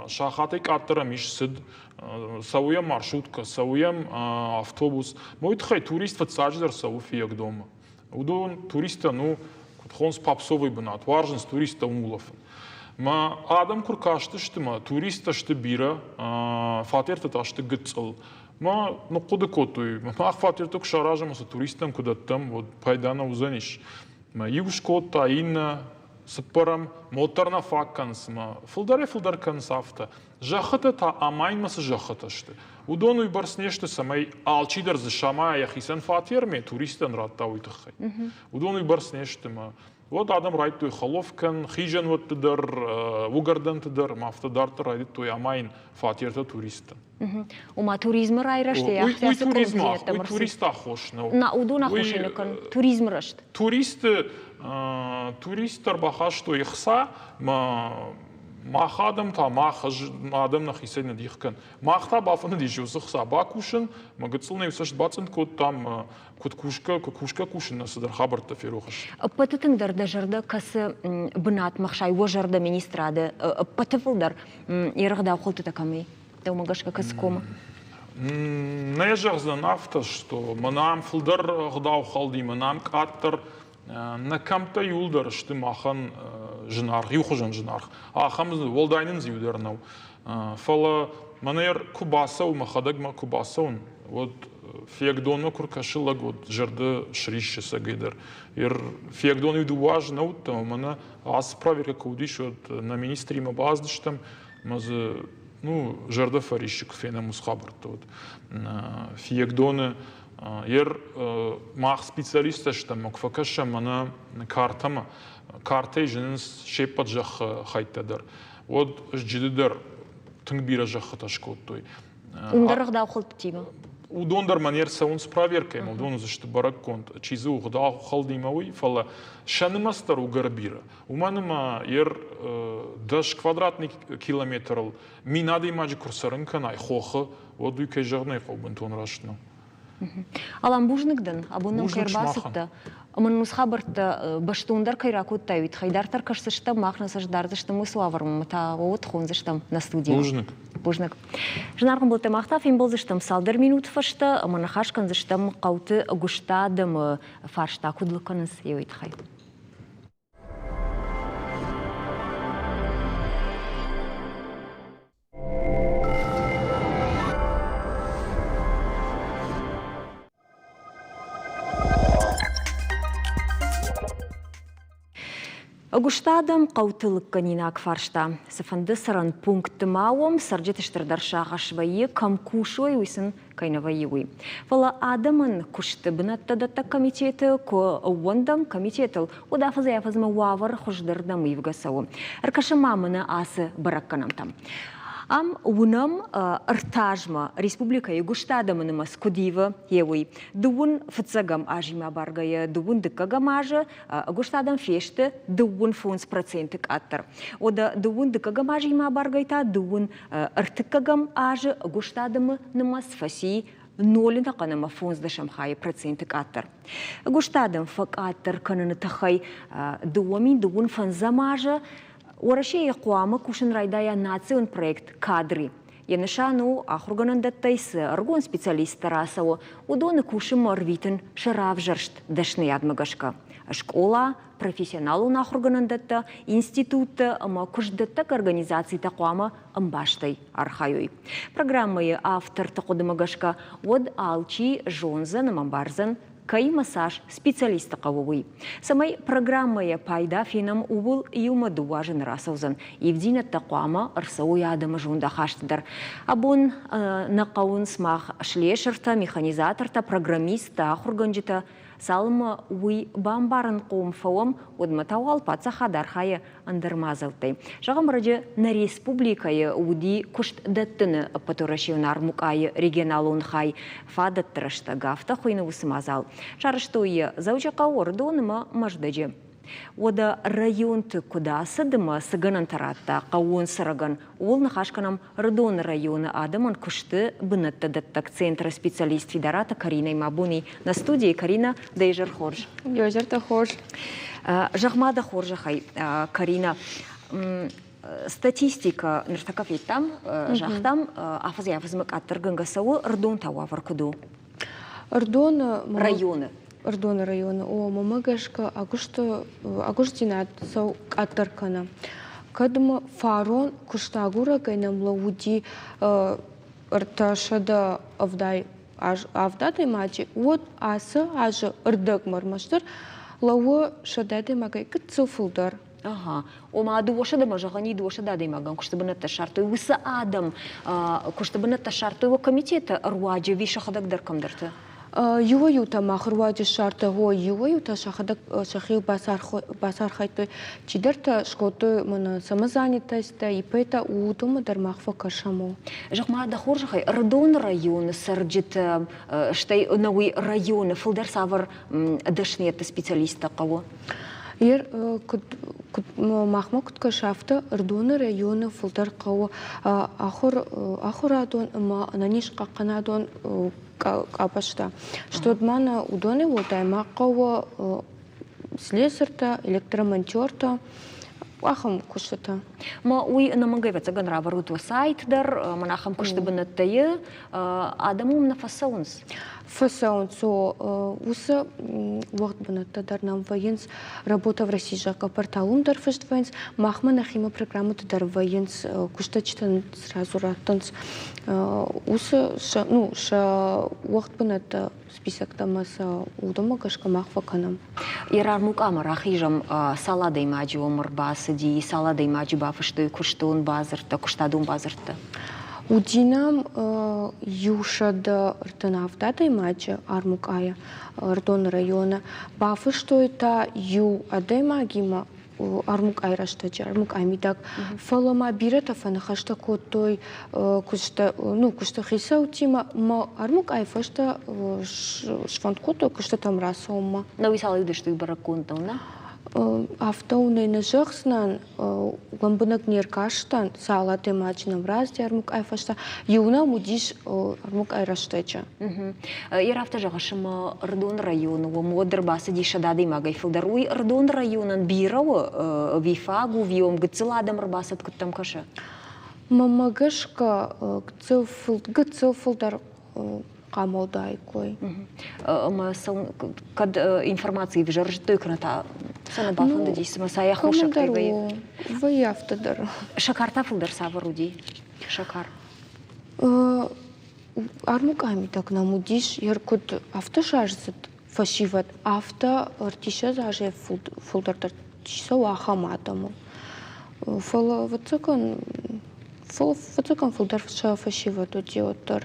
сахатӕй къаддӕр ӕм ис цыд, цӕуы йӕм маршруткӕ, цӕуы йӕм автобус. Уый тыххӕй турист фыццаджыдӕр цӕуы Фиагдонмӕ. Уыдон туристтӕн у, куыд хонынц, попсовый бынат, уарзынц туристтӕ уым улӕфын. Мӕ адӕм куы ркастысты, мӕ туристтӕ сты бирӕ, фатертӕ та сты гыццыл. Мӕ ныхъхъуыды кодтой, мах фатертӕ куы саразӕм, цы туристтӕн куы дӕттӕм, уӕд пайда нӕ уыдзӕнис. Мӕ иу скодта, иннӕ, цыппӕрӕм, мод дӕр нӕ фаг кӕнынц ӕмӕ фылдӕрӕй-фылдӕр кӕнынц афтӕ. Зӕххытӕ та амайынмӕ цы зӕххытӕ сты, уыдон уыйбӕрц не сты, цӕмӕй алчидӕр дзы самайа йӕхицӕн фатермӕ туристӕн радта уый тыххӕй. Уыдон уыйбӕрц не сты ӕмӕ уӕд адӕм райдыдтой хӕлоф кӕнын, хизӕнуӕтты дӕр, уыгӕрдӕнты дӕр ӕмӕ афтӕ дарддӕр райдыдтой амайын фатертӕ туристтӕн. Ома туризмы райрӕзтӕй афтӕ цы къуылымпыдзинӕдтӕм ӕрцыд? Турист аххос нӕу. На, уыдон аххосӕй нӕ кӕны. Туризмы рӕзт. Туристы туристтӕ ӕрбахастой ӕхца, мӕ мах адӕм та, мах ӕз адӕм нӕхицӕй нӕ дих кӕн. Мах та бафӕндыдис уыцы хца бакусын, мӕ гыццыл нӕ иу цӕст бацъынд кодтам, куыд кусгӕ, куы кусгӕ кусын нӕ цыдӕр хабӕрттӕ ферох сты. Ӕппӕты тынгдӕр дӕ зӕрдӕ кӕцы бынатмӕ хсайы уӕ зӕрдӕ министрады ӕппӕты фылдӕр ерыгъдау хъуылтытӕ кӕм и? Дӕумӕ гӕсгӕ кӕцы комы? Нӕ зӕгъдзӕн афтӕ, что мӕнӕ ам фылдӕр ӕгъдау хӕлди, мӕнӕ ам къаддӕр. Нӕ кӕмттӕ иуылдӕр сты махӕн зынаргъ, иухуызӕн зынаргъ. Ахӕм уӕлдай нын дзы иу дӕр нӕу. Фӕлӕ мӕнӕ куы бацӕуы, мӕхӕдӕг мӕ куы бацӕуын, уӕд Фиагдонмӕ куы ркӕсы лӕг, уӕд зӕрдӕ сриссы цӕгӕйдӕр. Фиагдон иу дыууӕ азы нӕ уыдтӕн, мӕнӕ ацы проверкӕ куы уыдис, уӕд нӕ министримӕ бацыдыстӕм, ӕмӕ дзы ну, зӕрдӕ фӕриссы, куы фенӕм уыцы хабӕрттӕ, уӕд. Фиагдоны ер мах специалисттӕ стӕм, куы фӕкӕсӕм мӕнӕ картӕмӕ, картӕй зынынц се ппӕт зӕххы хӕйттӕ дӕр. Уӕд Зджыды дӕр тынг бирӕ зӕххытӕ скодтой. Уым дӕр ӕгъдаухӕлдтытимӕ? Уыдон дӕр мӕ не рцӕуынц проверкӕимӕ, уыдон уыдзысты бӕрӕггонд, чи дзы у ӕгъдаухӕлдимӕ, уый, фӕлӕ сӕ нымӕц дӕр у гӕр бирӕ. Уымӕн ӕмӕ ер 10 квадратный километрыл 1000 адӕймаджы куы рцӕрын кӕнай хохы, уӕд уый, кӕй зӕгъын ӕй хъӕуы, бынтон раст нӕу. Алан, бузныг дын, абон нӕм кӕй ӕрбацыдтӕ. Ӕмӕ нын уыцы хабӕрттӕ бӕстондӕр кӕй ракодтай, уый тыххӕй дарддӕр кӕсдзыстӕм, мах нӕ цӕст дардзыстӕм уыцы уавӕрмӕ та уӕд хондзыстӕм нӕ студийы. Бузныг. Бузныг. Зынаргъ ӕмбӕлттӕ, мах та фембӕлдзыстӕм цалдӕр минуты фӕстӕ ӕмӕ ныхас кӕндзыстӕм хъӕуты ӕгуыст адӕмы фарста куыд лыг кӕнынц, уый тыххӕй. Ӕгуыст адӕм хъӕуты лыггӕнинаг фарста. Цыфӕнды цӕрӕн пунктты ма уӕм, цӕрджыты стырдӕр сагъӕс вӕййы, кӕм кусой, уый сын кӕй нӕ вӕййы, уый. Фӕлӕ адӕмӕн куысты бынӕттӕ дӕттӕг комитеты куы ӕууӕндӕм комитетыл, уӕд афӕдзӕй-афӕдзмӕ уавӕр хуыздӕрдӕм ивгӕ цӕуы. Ӕркӕсӕм ма мӕнӕ ацы бӕрӕггӕнӕнтӕм. Ам уынӕм ӕртазмӕ республикӕйы гуыст адӕмы нымӕц куыд ивы, йе уый. Дыууын фыццӕгӕм азимӕ баргӕйӕ дыууын дыккӕгӕм азы ӕгуыст адӕм фесты 25% къаддӕр. Уӕдӕ дыууын дыккӕгӕм азимӕ абаргӕй та дыууын ӕртыккӕгӕм азы ӕгуыст адӕмы нымӕц фӕци нолы ӕнӕхъӕн ӕмӕ фондздӕсӕм хайы проценты къаддӕр. Ӕгуыст адӕм фӕкъаддӕр кӕныны тыххӕй 2025 азы Уӕрӕсейы хъуамӕ кусын райдайа национ проект «Кадры». Йӕ нысан у, ахуыргӕнӕндӕттӕй цы ӕрыгон специалисттӕ рацӕуы, уыдоны кусынмӕ ӕрвитын сӕ равзӕрст дӕсныйадмӕ гӕсгӕ. Скъола, профессионалон ахуыргӕнӕндӕттӕ, институттӕ ӕмӕ куыстдӕттӕг организацитӕ хъуамӕ ӕмбастӕй архайой. Программӕйы авторты хъуыдымӕ гӕсгӕ, уӕд алчи зондзӕн ӕмӕ ӕмбардзӕн, кӕимӕ цас специалисты хъӕуы, уый. Цӕмӕй программӕйӕ пайда фенӕм, ууыл иумӕ дыууӕ азы нӕ рацӕудзӕн. Ивддзинӕдтӕ хъуамӕ ӕрцӕуой адӕмы зондахасты дӕр. Абон нӕ хъӕуынц мах слесыртӕ, механизатортӕ, программисттӕ, ахуыргӕнджытӕ. Цалынмӕ уый бамбарынхъом фӕуӕм, уӕдмӕ та уал паддзахад архайы ӕндӕр мадзӕлттӕй. Зӕгъӕм, ӕрӕджы нӕ республикӕйы уыди куыст дӕттыны ӕппӕтуӕрӕсейон армукъайы регионалон хай фадӕтты рӕстӕг, афтӕ хуыйны уыцы мадзал. Сарӕзтой йӕ Дзӕуджыхъӕу, Ӕрыдон ӕмӕ Мӕздӕджы. Уӕдӕ районты куыд ацыд ӕмӕ цы гӕнӕнтӕ радта хъӕууон цӕрӕгӕн, ууыл ныхас кӕнӕм Ӕрыдоны районы адӕмӕн куысты бынӕттӕ дӕттӕг центры специалист Фидараты Каринӕимӕ абони нӕ студийы. Карина, дӕ изӕр хорз. Изӕртӕ хорз. Зӕгъ-ма дӕ хорзӕхӕй, Карина, статистикӕ ныртӕккӕ федтам, загътам, афӕдзӕй-афӕдзмӕ къаддӕргӕнгӕ цӕуы, Ӕрыдон та уавӕр куыд у? Ӕрыдоны районы. Ӕрыдоны районы, о, мӕмӕ гӕсгӕ ӕгуысты ӕгуыстдзинад цӕу къаддӕр кӕны. Кӕд мӕ фарон куыстагурӕгӕй нӕм лӕууыди 370 авд адӕймаджы, уӕд ацы азы ӕрдӕгмӕ ӕрмӕстдӕр лӕууы 100 адӕймагӕй гыццыл фылдӕр. Ага. Ома дыууӕсӕдӕмӕ зӕгъӕн и 200 адӕймагӕн куысты бынӕттӕ ссардтой. Уыцы адӕм куысты бынӕттӕ ссардтой уӕ комитеты руаджы ӕви сӕхӕдӕг дӕр кӕмдӕрты? Иуӕй-иутӕ мах руаджы ссардтой, иуӕй-иутӕ сӕхӕдӕг сӕхи бацархайдтой. Чидӕртӕ скодтой мӕнӕ самозанятость-тӕ, ИП-тӕ, уыдонмӕ дӕр мах фӕкӕсӕм. Зӕгъ-ма, дӕ хорзӕхӕй, Ӕрыдоны районы цӕрджытӕ, стӕй ӕнӕуый районы фылдӕр цавӕр дӕсныйӕдты специалисттӕ хъӕуы? Ер куыд, куыд махмӕ куыд кӕсы, афтӕ Ӕрыдоны районы фылдӕр хъӕуы ахуыр, ахуырадон ӕмӕ ӕнӕнизхъахъхъӕнадон къабӕзтӕ. Стӕй ма нӕ уыдонӕй уӕлдай ма хъӕуы слесыртӕ, электромонтертӕ, ахӕм куыстытӕ. Ма уый ӕнӕмӕнгӕй ӕвӕццӕгӕн равӕрут уӕ сайт дӕр, мӕнӕ ахӕм куысты бынӕттӕ адӕм уым нӕ фӕцӕуынц? Фӕцӕуынц, уыцы уӕгъд бынӕттӕ дӕр нӕм вӕййынц. Работа в России, зӕгъгӕ, портал уым дӕр фыст вӕййынц. Махмӕ нӕхимӕ программӕты дӕр вӕййынц, куыстӕджытӕн сразу раттынц. Уыцы сӕ, ну, сӕ уӕгъд бынӕттӕ списоктӕ ӕмӕ сӕ уыдонмӕ гӕсгӕ мах фӕкӕнӕм. Йӕ рахизӕм, цал адӕймаджы уӕм ӕрбацыди, цал адӕймаджы бафыстой куыстон бадзырдтӕ, куыстадон бадзырдтӕ? Уыди нӕм 137 адӕймаджы армукъайы Ӕрыдоны районы. Бафыстой та иу адӕймагимӕ армукъайы рӕстӕджы, армукъайы мидӕг. Фӕлӕ ма бирӕтӕ фӕныхӕстӕ кодтой куысты, ну, куысты хицӕуттимӕ ӕмӕ армукъайы фӕстӕ сфӕнд кодтой куыстытӕм рацӕуынмӕ. Науи цал уыдысты бӕрӕггонд нӕу, нӕ? Афтӕ уынӕй нӕ зӕгъдзынӕн, лӕмбынӕг не ркастӕн, цал адӕймаджы нӕм раздӕр армукъайы фӕстӕ. Иу нӕм уыдис армукъайы рӕстӕджы. Йӕ афтӕ зӕгъыс, ӕмӕ Ӕрыдоны районы уым уӕд ӕрбацыди 100 адӕймагӕй фылдӕр. Уый Ӕрыдоны районӕн бирӕ у, ӕви фаг у, ӕви уым гыццыл адӕм ӕрбацыд, куыд дӕм кӕсы? Мӕнмӕ гӕсгӕ, гыццыл фылдӕр хъамылдаиккой. Ӕмӕ кӕд информаци ӕвзӕр зыдтой, кӕнӕ та сӕ нӕ бафӕндыди, цымӕ цӕй аххосӕгтӕй вӕййы? Вӕййы афтӕ дӕр. Сӕкӕр та фылдӕр цавӕр уыди? Сӕкӕр. Армукъа мидӕг нӕм уыдис, йер куыд афтӕ саздзыд фӕсивӕд, афтӕ ӕртиссӕдз азӕй фылдӕр дӕр. чи цӕуы, ахӕм адӕмыл. Фӕлӕ, ӕвӕццӕгӕн, фӕлӕ ӕвӕццӕгӕн фылдӕр сӕ фӕсивӕд уыди уӕддӕр.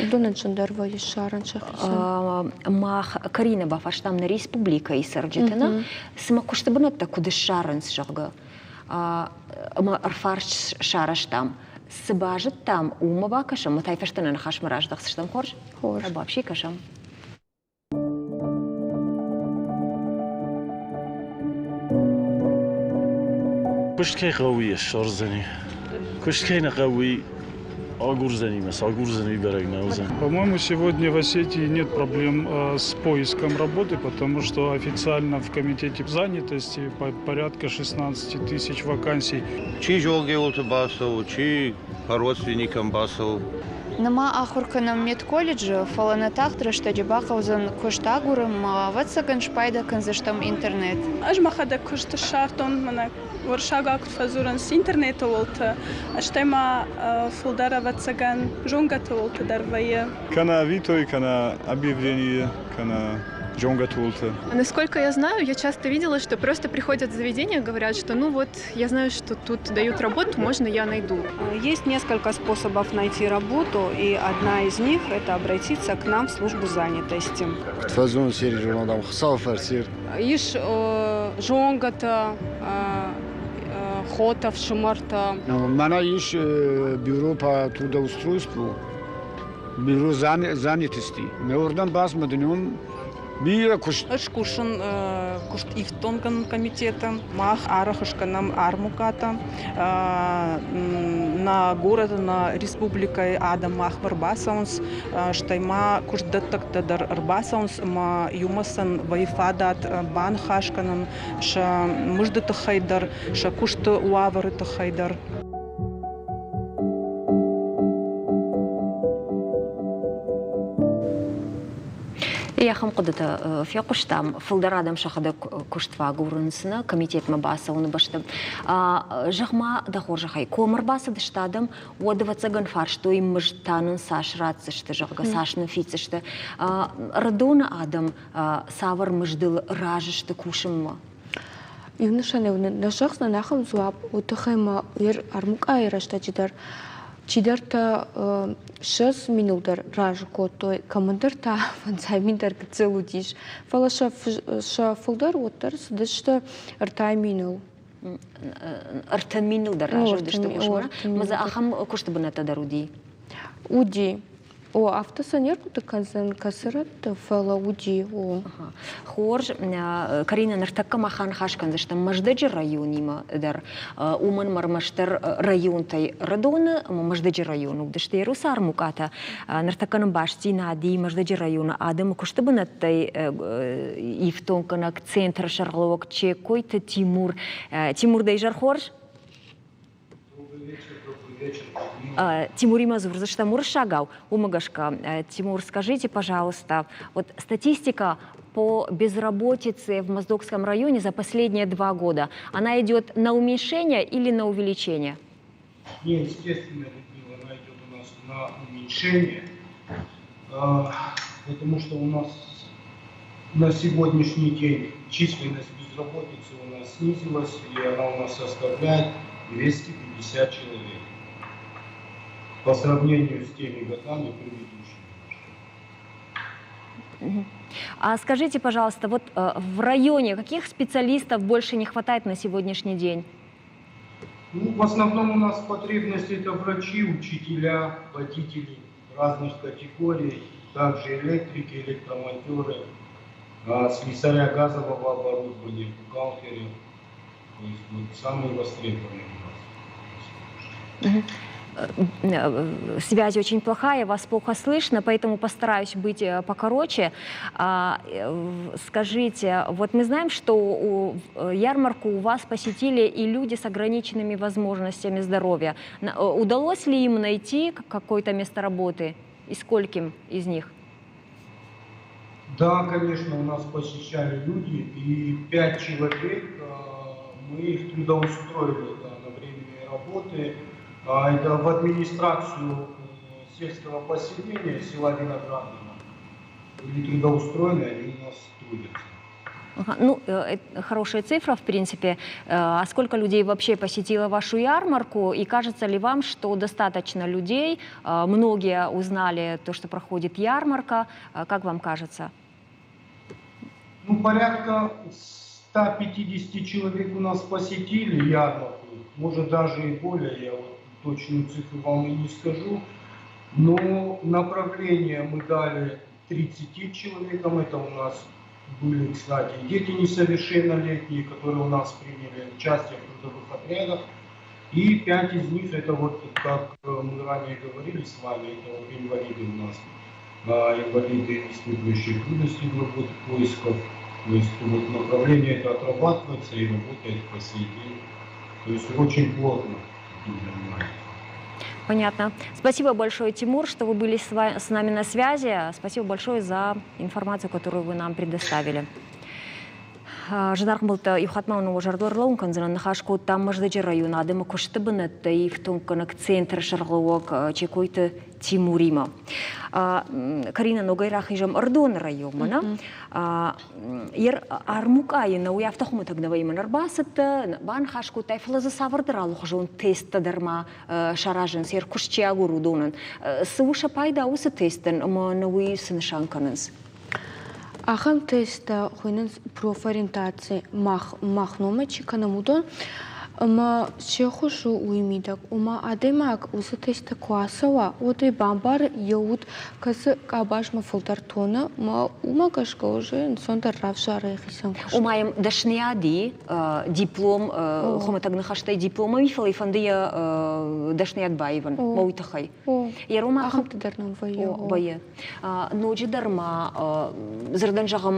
Уыдонӕн зындӕр вӕййы ссарын сӕхицӕн. Мах Карина бафарстам нӕ республикӕйы цӕрджыты, нӕ, цымӕ куысты бынӕттӕ куыд ссарынц, зӕгъгӕ. Ӕмӕ ӕрфарст сарӕзтам. Цы базыдтам, уымӕ бакӕсӕм, ӕмӕ та фӕстӕ нӕ ныхасмӕ раздӕхдзыстӕм. Хорз? Хорз. Бабси кӕсӕм. Куыст кӕй хъӕуы, йе ссардзӕни. Куыст кӕй нӕ хъӕуы, агурдзӕни мӕ цы агурдзӕни, бӕрӕг нӕ уыдзӕн. По-моему, сегодня в Осетии нет проблем с поиском работы, потому что официально в комитете занятости порядка 16 тысяч вакансий. Чи зонгӕуылты бацӕуы, чи по родственникам бацӕуы. Нырма ахуыр кӕнӕм медколледжы, фӕлӕ нӕ тагъд рӕстӕджы бахъӕудзӕн куыст агурын ӕмӕ, ӕвӕццӕгӕн, спайда кӕндзыстӕм интернет. Ӕз мӕхӕдӕг куыст ссардтон, мӕнӕ уырыссагау куыд фӕдзурынц интернеты уылты, стӕй ма фылдӕр, ӕвӕццӕгӕн, зонгӕты уылты дӕр вӕййы. Кӕнӕ Авито-йы, кӕнӕ объявление, кӕнӕ зонгӕты уылты. Насколько я знаю, я часто видела, что просто приходят в заведения, говорят, что ну вот, я знаю, что тут дают работу, можно я найду. Есть несколько способов найти работу, и одна из них – это обратиться к нам в службу занятости. Фӕззон серьезон адӕм Хуыцауы фӕрцы. Ис зонгӕтӕ, хотӕ, фсымӕртӕ. Мӕнӕ ис бюро по трудоустройству, бюро занятости. Ме уырдӕм бацмӕдынон бирӕ куыст. Ӕз кусын куыстифтонгӕн комитеты. Мах арӕх скӕнӕм армукъатӕ. Нӕ горӕты, нӕ республикӕйы адӕм махмӕ ӕрбацӕуынц, стӕй ма куыстдӕттӕгтӕ дӕр ӕрбацӕуынц ӕмӕ иумӕ сын вӕййы фадат баныхас кӕнын сӕ мызды тыххӕй дӕр, сӕ куысты уавӕры тыххӕй дӕр. Ахӕм хъуыдытӕ фехъуыстам. Фылдӕр адӕм сӕхӕдӕг куыст фӕагурынц нӕ комитетмӕ бацӕуыны бӕсты. Зӕгъ-ма, дӕ хорзӕхӕй, комы ӕрбацыдысты адӕм, уӕд, ӕвӕццӕгӕн, фарстой, мызд та нын цас ратдзысты, зӕгъгӕ, цас нын фиддзысты. Ӕрыдоны адӕм цавӕр мыздыл разы сты кусынмӕ? Иу нысанӕй нӕ зӕгъдзынӕн ахӕм дзуапп, уый тыххӕй ма армукъайы рӕстӕджы дӕр чидӕртӕ 20 миныл дӕр разы кодтой, кӕмӕндӕр та фӕндзай мин дӕр гыццыл уыдис. Фӕлӕ сӕ фылдӕр уӕддӕр цыдысты 3 миныл. 3 миныл дӕр разы уыдысты кусынмӕ. Ӕмӕ дзы ахӕм куысты бынӕттӕ дӕр уыди? Уыди. О, афтӕ сӕ не рхъуыды кӕндзӕн кӕцы рӕтты, фӕлӕ уыди, о. Хорз. Карина, ныртӕккӕ мах аныхас кӕндзыстӕм Мӕздӕджы районимӕ дӕр. Уымӕн ӕмӕ ӕрмӕстдӕр районтӕй Рыдоны ӕмӕ Мӕздӕджы районы уыдысты Ерусы армукъатӕ. Ныртӕккӕ нын бастдзинад и Мӕздӕджы районы адӕмы куысты бынӕттӕй ифтонггӕнӕг центры сӕргълӕууӕг Чекойты Тимур. Тимур, дӕ изӕр хорз? Тимуримӕ дзурдзыстӕм уырыссагау, уымӕ гӕсгӕ. Тимур, скажите, пожалуйста, вот статистика по безработице в Моздокском районе за последние 2 года, она идет на уменьшение или на увеличение? Не, естественно, Людмила, она идет у нас на уменьшение, потому что у нас на сегодняшний день численность безработицы у нас снизилась, и она у нас составляет 250 человек по сравнению с теми годами предыдущими. А скажите, пожалуйста, вот в районе каких специалистов больше не хватает на сегодняшний день? Ну, в основном у нас потребности это врачи, учителя, водители разных категорий, также электрики, электромонтеры, слесаря газового оборудования, бухгалтеры. То есть вот самые востребованные у нас. Связь очень плохая, вас плохо слышно, поэтому постараюсь быть покороче. Скажите, вот мы знаем, что ярмарку у вас посетили и люди с ограниченными возможностями здоровья. Удалось ли им найти какое-то место работы и скольким из них? Да, конечно, у нас посещали люди, и пять человек мы их трудоустроили, да, на временные работы. Это в администрацию сельского поселения села Виноградного. Были трудоустроены, они у нас трудятся. Ну, хорошая цифра, в принципе. А сколько людей вообще посетило вашу ярмарку? И кажется ли вам, что достаточно людей? Многие узнали то, что проходит ярмарка. Как вам кажется? Ну, порядка 150 человек у нас посетили ярмарку, может даже и более, я вот точную цифру вам и не скажу. Но направление мы дали 30 человекам, это у нас были, кстати, дети несовершеннолетние, которые у нас приняли участие в трудовых отрядах. И 5 из них, это вот, как мы ранее говорили с вами, это вот инвалиды у нас, инвалиды, испытывающие трудности в работе поисков. То есть вот направление это отрабатывается и работает по сей день. То есть очень плотно этим занимаются. Понятно. Спасибо большое, Тимур, что вы были с нами на связи. Спасибо большое за информацию, которую вы нам предоставили. Зынаргъ ӕмбӕлттӕ, иу хатт ма уын уӕ зӕрдыл ӕрлӕууын кӕндзынӕн, ныхас кодтам Мӕздӕджы районы адӕмы куысты бынӕттӕ ифтонггӕнӕг центры сӕргълӕууӕг Чекойты Тимуримӕ. Карина, ногӕй рахизӕм Ӕрыдоны районмӕ, нӕ? Ер армукъайы нӕ уый афтӕ хуымӕтӕг нӕ вӕййы, мӕн ӕрбацыдтӕ, баныхас кодтай, фӕлӕ дзы цавӕрдӕр алыхуызон тесттӕ дӕр ма саразынц, ер куыст чи агуры, уыдонӕн. Цы у сӕ пайда уыцы тесттӕн ӕмӕ нӕ уый цы нысан кӕнынц? Ахӕм тесттӕ хуыйнынц профориентаци мах, мах номӕй чи кӕнӕм, уыдон. Ӕмӕ се ххуыс у уый мидӕг, ома адӕймаг уыцы тесттӕ куы ацӕуа, уӕд ӕй бамбары йӕ уд, кӕцы къабазмӕ фылдӕр тоны, ӕмӕ уымӕ гӕсгӕ уже ӕнцондӕр равзары йӕхицӕн куыст. Ома йӕм дӕсныйад и, диплом, хуымӕтӕг ныхӕстӕй диплом ӕви фӕлӕ фӕнды йӕ дӕсныйад баивын, мӕ уый тыххӕй. Ахӕмты дӕр нӕм вӕййы. Вӕййы. Ноджыдӕр ма дзырдӕн зӕгъӕм,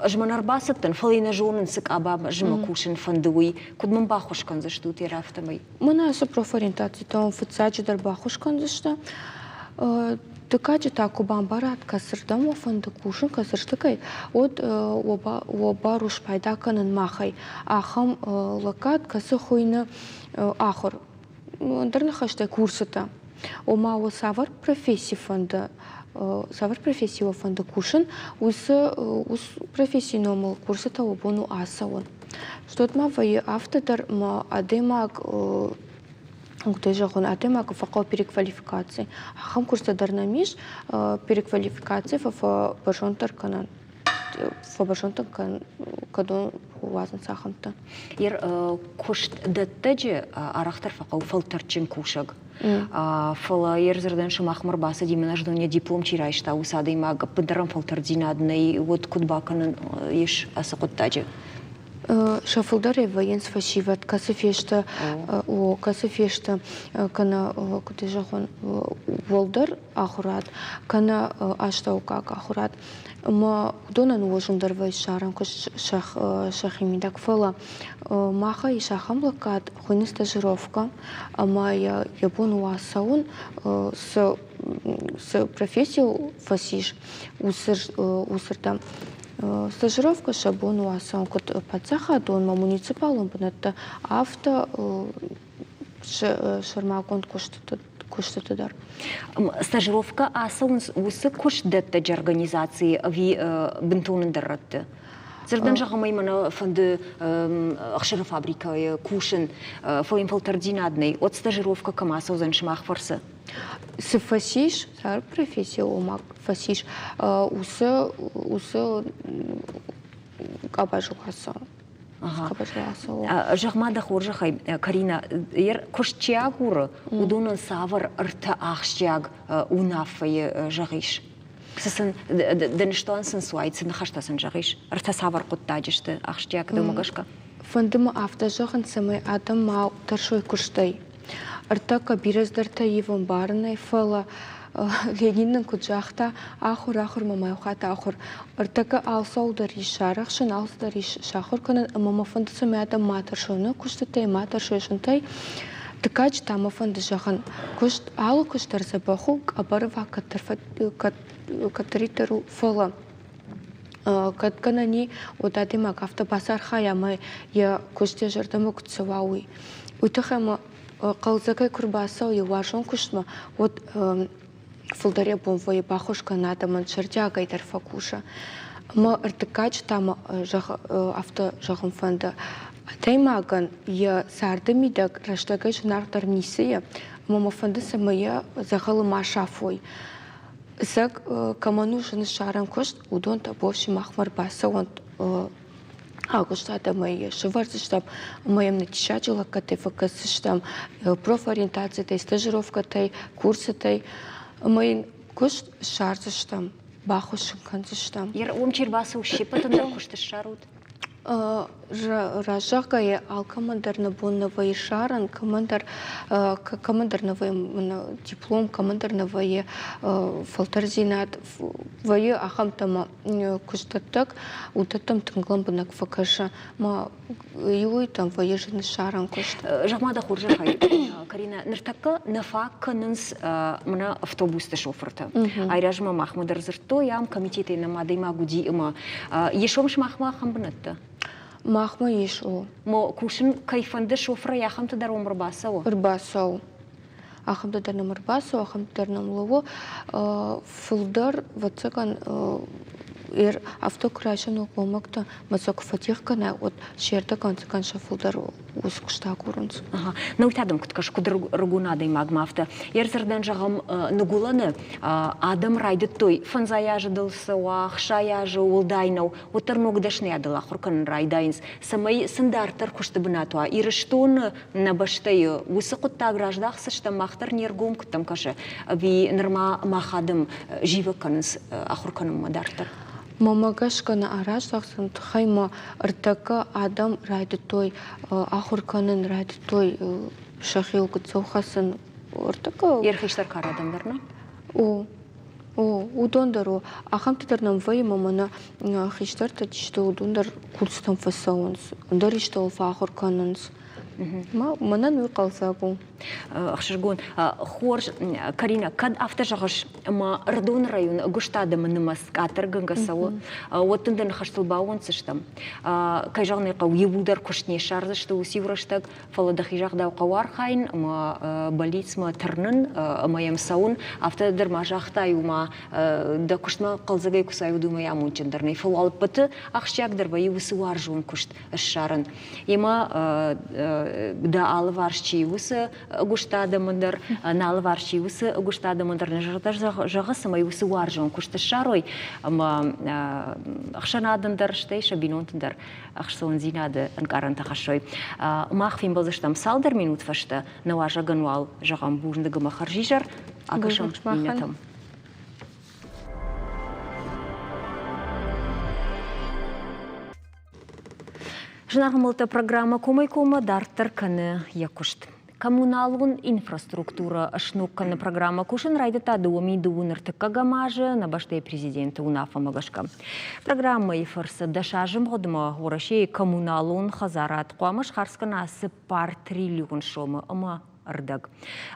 ӕз мӕн ӕрбацыдтӕн, фӕлӕ йын нӕ зонын, цы къабазмӕ кусын фӕнды, уый. Куыд мын баххуыс кӕндзыстут йӕ афтӕмӕй? Мӕнӕ ацы профориентацитӕ фыццаджыдӕр баххуыс кӕндзысты. Дыккаджы та куы бамбарат, кӕцырдӕм уӕ фӕнды кусын, кӕцырдыгӕй, уӕд уӕ бар у спайда кӕнын махӕй. Ахӕм лӕггад, кӕцы хуыйны ахуыр. Ӕндӕр ныхӕстӕй курсытӕ. Ома уӕ цавӕр професси фӕнды, цавӕр професси уӕ фӕнды кусын, уыцы профессийы номыл курсытӕ уӕ бон у ацӕуын. Стот ма вӕййы афтӕ дӕр ӕмӕ адӕймаг куыд зӕгъон, адӕймагы фӕхъӕуы переквалификаци. Ахӕм курстӕ дӕр нӕм ис, переквалификаци фӕбӕрзонддӕр кӕнӕн фӕбӕрзонддӕр кӕдон уадзынц ахӕмтӕ. Ер куыстдӕттӕджы арӕхдӕр фӕхъӕуы фӕлтӕрдджын кусӕг. Фӕлӕ йе рдзырдӕн сымахмӕ ӕрбацыди, мӕнӕ знон йӕ диплом чи райста, уыцы адӕймаг ӕппындӕр ӕм фӕлтӕрддзинад нӕй, уӕд куыд бакӕнӕн ис ацы хъуыддаджы? Сӕ фылдӕрӕй вӕййынц фӕсивӕд, кӕцы фесты, о, кӕцы фесты, кӕнӕ, куыд зӕгъон, уӕлдӕр ахуырад, кӕнӕ астӕуккаг ахуырад. Ӕмӕ уыдонӕн у зындӕр вӕййы ссарын куыст сӕхимидӕг, фӕлӕ махӕй ис ахӕм лӕггад, хуыйны стажировкӕ, ӕмӕ йӕ бон у ацӕуын, цы цы профессийыл фӕцис, уыцырдӕм. Стажировкӕ сӕ бон у ацӕуын куыд паддзахадонмӕ, муниципалон бынӕтты, афтӕ сӕрмагонд куыстыты дӕр. Стажировкӕ ацӕуынц уыцы куыстдӕттӕджы организацийы ӕви бынтон ӕндӕр рӕтты? Дзырдӕн зӕгъӕм, ӕй мӕнӕ фӕнды ӕхсыры фабрикӕйы кусын, фӕлӕ йын фӕлтӕрддзинад нӕй, уӕд стажировкӕ кӕм ацӕудзӕн сымах фӕрцы? Цы фӕцис, цавӕр професси ома фӕцис, уыцы уыцы къабазыл ацӕуын. Зӕгъ-ма дӕ хорзӕхӕй, Карина, куыст чи агуры, уыдонӕн цавӕр ӕртӕ ахсджиаг уынаффӕйы зӕгъис? Цы сын, дӕ ныстуан сын цы уаид, цы ныхӕстӕ сын зӕгъис? Ӕртӕ цавӕр хъуыддаджы сты ахсджиаг дӕумӕ гӕсгӕ? Фӕнды мӕ афтӕ зӕгъын, цӕмӕй адӕм ма тӕрсой куыстӕй. Ӕртӕккӕ бирӕ цыдӕртӕ ивын барынӕй, фӕлӕ Ленин нын куыд загъта, ахуыр ахуырмӕ ма иу хатт ахуыр. Ӕртӕккӕ алцӕуыл дӕр ис сарӕхсын, алцыдӕр ис сахуыр кӕнын ӕмӕ мӕ фӕнды, цӕмӕй адӕм ма тӕрсой нӕ куыстытӕй, ма тӕрсой зынтӕй. Дыккаджы та мӕ фӕнды зӕгъын, куыст алы куыст дӕр дзӕбӕх у, къӕбӕрваг кӕддӕриддӕр у, фӕлӕ кӕд гӕнӕн и, уӕд адӕймаг афтӕ бацархайа ӕмӕ йӕ куыст йӕ зӕрдӕмӕ куыд цӕуа, уый. Уый тыххӕй мӕ хъӕлдзӕгӕй куы рбацӕуы йӕ уарзон куыстмӕ, уӕд фылдӕр йӕ бон вӕййы баххуыс кӕнын адӕмӕн, зӕрдиагӕй дӕр фӕкусы. Ӕмӕ ӕртыккаджы та мӕ афтӕ зӕгъын фӕнды, адӕймагӕн йӕ царды мидӕг рӕстӕгӕй зынаргъдӕр ницы и, ӕмӕ мӕ фӕнды, цӕмӕй йӕ дзӕгъӕлы ма сафой. Ӕцӕг кӕмӕн у зын ссарӕн куыст, уыдон та бон сымахмӕ ӕрбацӕуӕнт агъуыст адӕмӕй йӕ сӕвӕрдзыстӕм ӕмӕ йӕм диссаджы лӕггӕдтӕй фӕкӕсдзыстӕм, профориентацитӕй, стажировкӕтӕй, курсытӕй ӕмӕ йын куыст ссардзыстӕм, баххуыс ын кӕндзыстӕм. Уым чи рбацӕуы, се ппӕтӕн дӕр куыст ссарут? Раст зӕгъгӕйӕ, алкӕмӕн дӕр нӕ бон нӕ вӕййы ссарын, кӕмӕндӕр кӕмӕндӕр нӕ вӕййы диплом, кӕмӕндӕр нӕ вӕййы фӕлтӕрдзинад. Вӕййы ахӕмтӕ ӕмӕ куыстдӕттӕг уыдӕттӕм тынг лӕмбынӕг фӕкӕсы ӕмӕ иуӕй-иутӕм вӕййы зын ссарӕн куыст. Зӕгъ-ма дӕ хорзӕхӕй, Каринӕ, ныртӕккӕ нӕ фаг кӕнынц мӕнӕ автобусты шофыртӕ. Айразмӕ махмӕ дӕр дзырдтой, ам комитетӕй нӕм адӕймаг уыди ӕмӕ ис уӕм сымахмӕ ахӕм бынӕттӕ? Махмӕ ис, о. Мо кусын кӕй фӕнды шофырӕй ахӕмты дӕр уым ӕрбацӕуы? Ӕрбацӕуы. Ахӕмтӕ дӕр нӕм ӕрбацӕуы, ахӕмтӕ дӕр нӕм лӕууы. Фылдӕр, ӕвӕццӕгӕн, афтӕ куы райса ноггомӕгтӕ мӕ сӕ куы фӕтигъ кӕнай, уӕд се рдӕг ӕнцӕгӕн сӕ фылдӕр уыцы куыст агурынц. Науи та дӕм куыд кӕсы, куыд рыгон адӕймагмӕ афтӕ? Йе рдзырдӕн зӕгъӕм, ныгуылӕны адӕм райдыдтой фӕндзай азы дыл цӕуа, 60 азы уӕлдай нӕу, уӕддӕр ног дӕсныйадыл ахуыр кӕнын райдайынц, цӕмӕй сын дарддӕр куысты бынат уа. Ирыстоны нӕ бӕстӕйы уыцы хъуыддаг раздахдзыстӕм, мах дӕр не ргом куыдтӕм кӕсы, ӕви нырма мах адӕм зивӕг кӕнынц ахуыр кӕнынмӕ дарддӕр? Мӕнмӕ гӕсгӕ нӕ араздӕхдзӕн тыххӕй ма ӕртӕккӕ адӕм райдыдтой ахуыр кӕнын, райдыдтой сӕхиуыл гыццыл хӕцын. Ӕртӕккӕ Йе хистӕр кары адӕм дӕр, нӕ? О, о, уыдон дӕр о. Ахӕмтӕ дӕр нӕм вӕййы, ӕмӕ мӕнӕ хистӕртӕ чи сты, уыдон дӕр курсытӕм фӕцӕуынц, ӕндӕр истӕуыл фӕахуыр кӕнынц. Мӕнӕн уый хъӕлдзӕг у. Ӕхсызгон. Хорз, Карина, кӕд афтӕ зӕгъыс, ӕмӕ Ӕрыдоны районы ӕгуыст адӕмы нымӕц къаддӕргӕнгӕ цӕуы, уӕд дын дӕ ныхӕстыл баууӕнддзыстӕм. Кӕй зӕгъын ӕй хъӕуы, иууылдӕр куыст не ссардзысты уыцы-иу рӕстӕг, фӕлӕ дӕхи загъдау хъӕуы архайын ӕмӕ бӕллицмӕ тырнын ӕмӕ йӕм цӕуын. Афтӕ дӕр ма загътай, ома дӕ куыстмӕ хъӕлдзӕгӕй куы цӕуай, уымӕй амондджындӕр нӕй. Фӕлӕ ӕппӕты ахсджиагдӕр вӕййы уыцы уарзон куыст ссарын. Йемӕ дӕ алыварс чи уыцы ӕгуыст адӕмы дӕр, нӕ алыварс чи уыцы ӕгуыст адӕмы дӕр нӕ зӕрдӕ зӕгъы, цӕмӕй уыцы уарзон куыст ссарой ӕмӕ ӕхсӕнадӕн дӕр, стӕй сӕ бинонтӕн дӕр ӕхцондзинады ӕнкъарӕнтӕ хӕссой. Мах фембӕлдзыстӕм цалдӕр минут фӕстӕ, нӕ уазӕгӕн уал зӕгъӕм бузныг ӕмӕ хӕрзизӕр, акӕсӕм иннӕтӕм. Зынаргъ мылтӕ программӕ комӕй-коммӕ дарддӕр кӕны йӕ куыст. Коммуналон инфраструктурӕ сног кӕныны программӕ кусын райдыдта 2023 азы нӕ бӕстӕйы президенты уынаффӕмӕ гӕсгӕ. Программӕйы фӕрцы дӕс азы мгъуыдмӕ Уӕрӕсейы коммуналон хӕдзарад хъуамӕ схардз кӕна 4 триллион сомы ӕмӕ ӕрдӕг.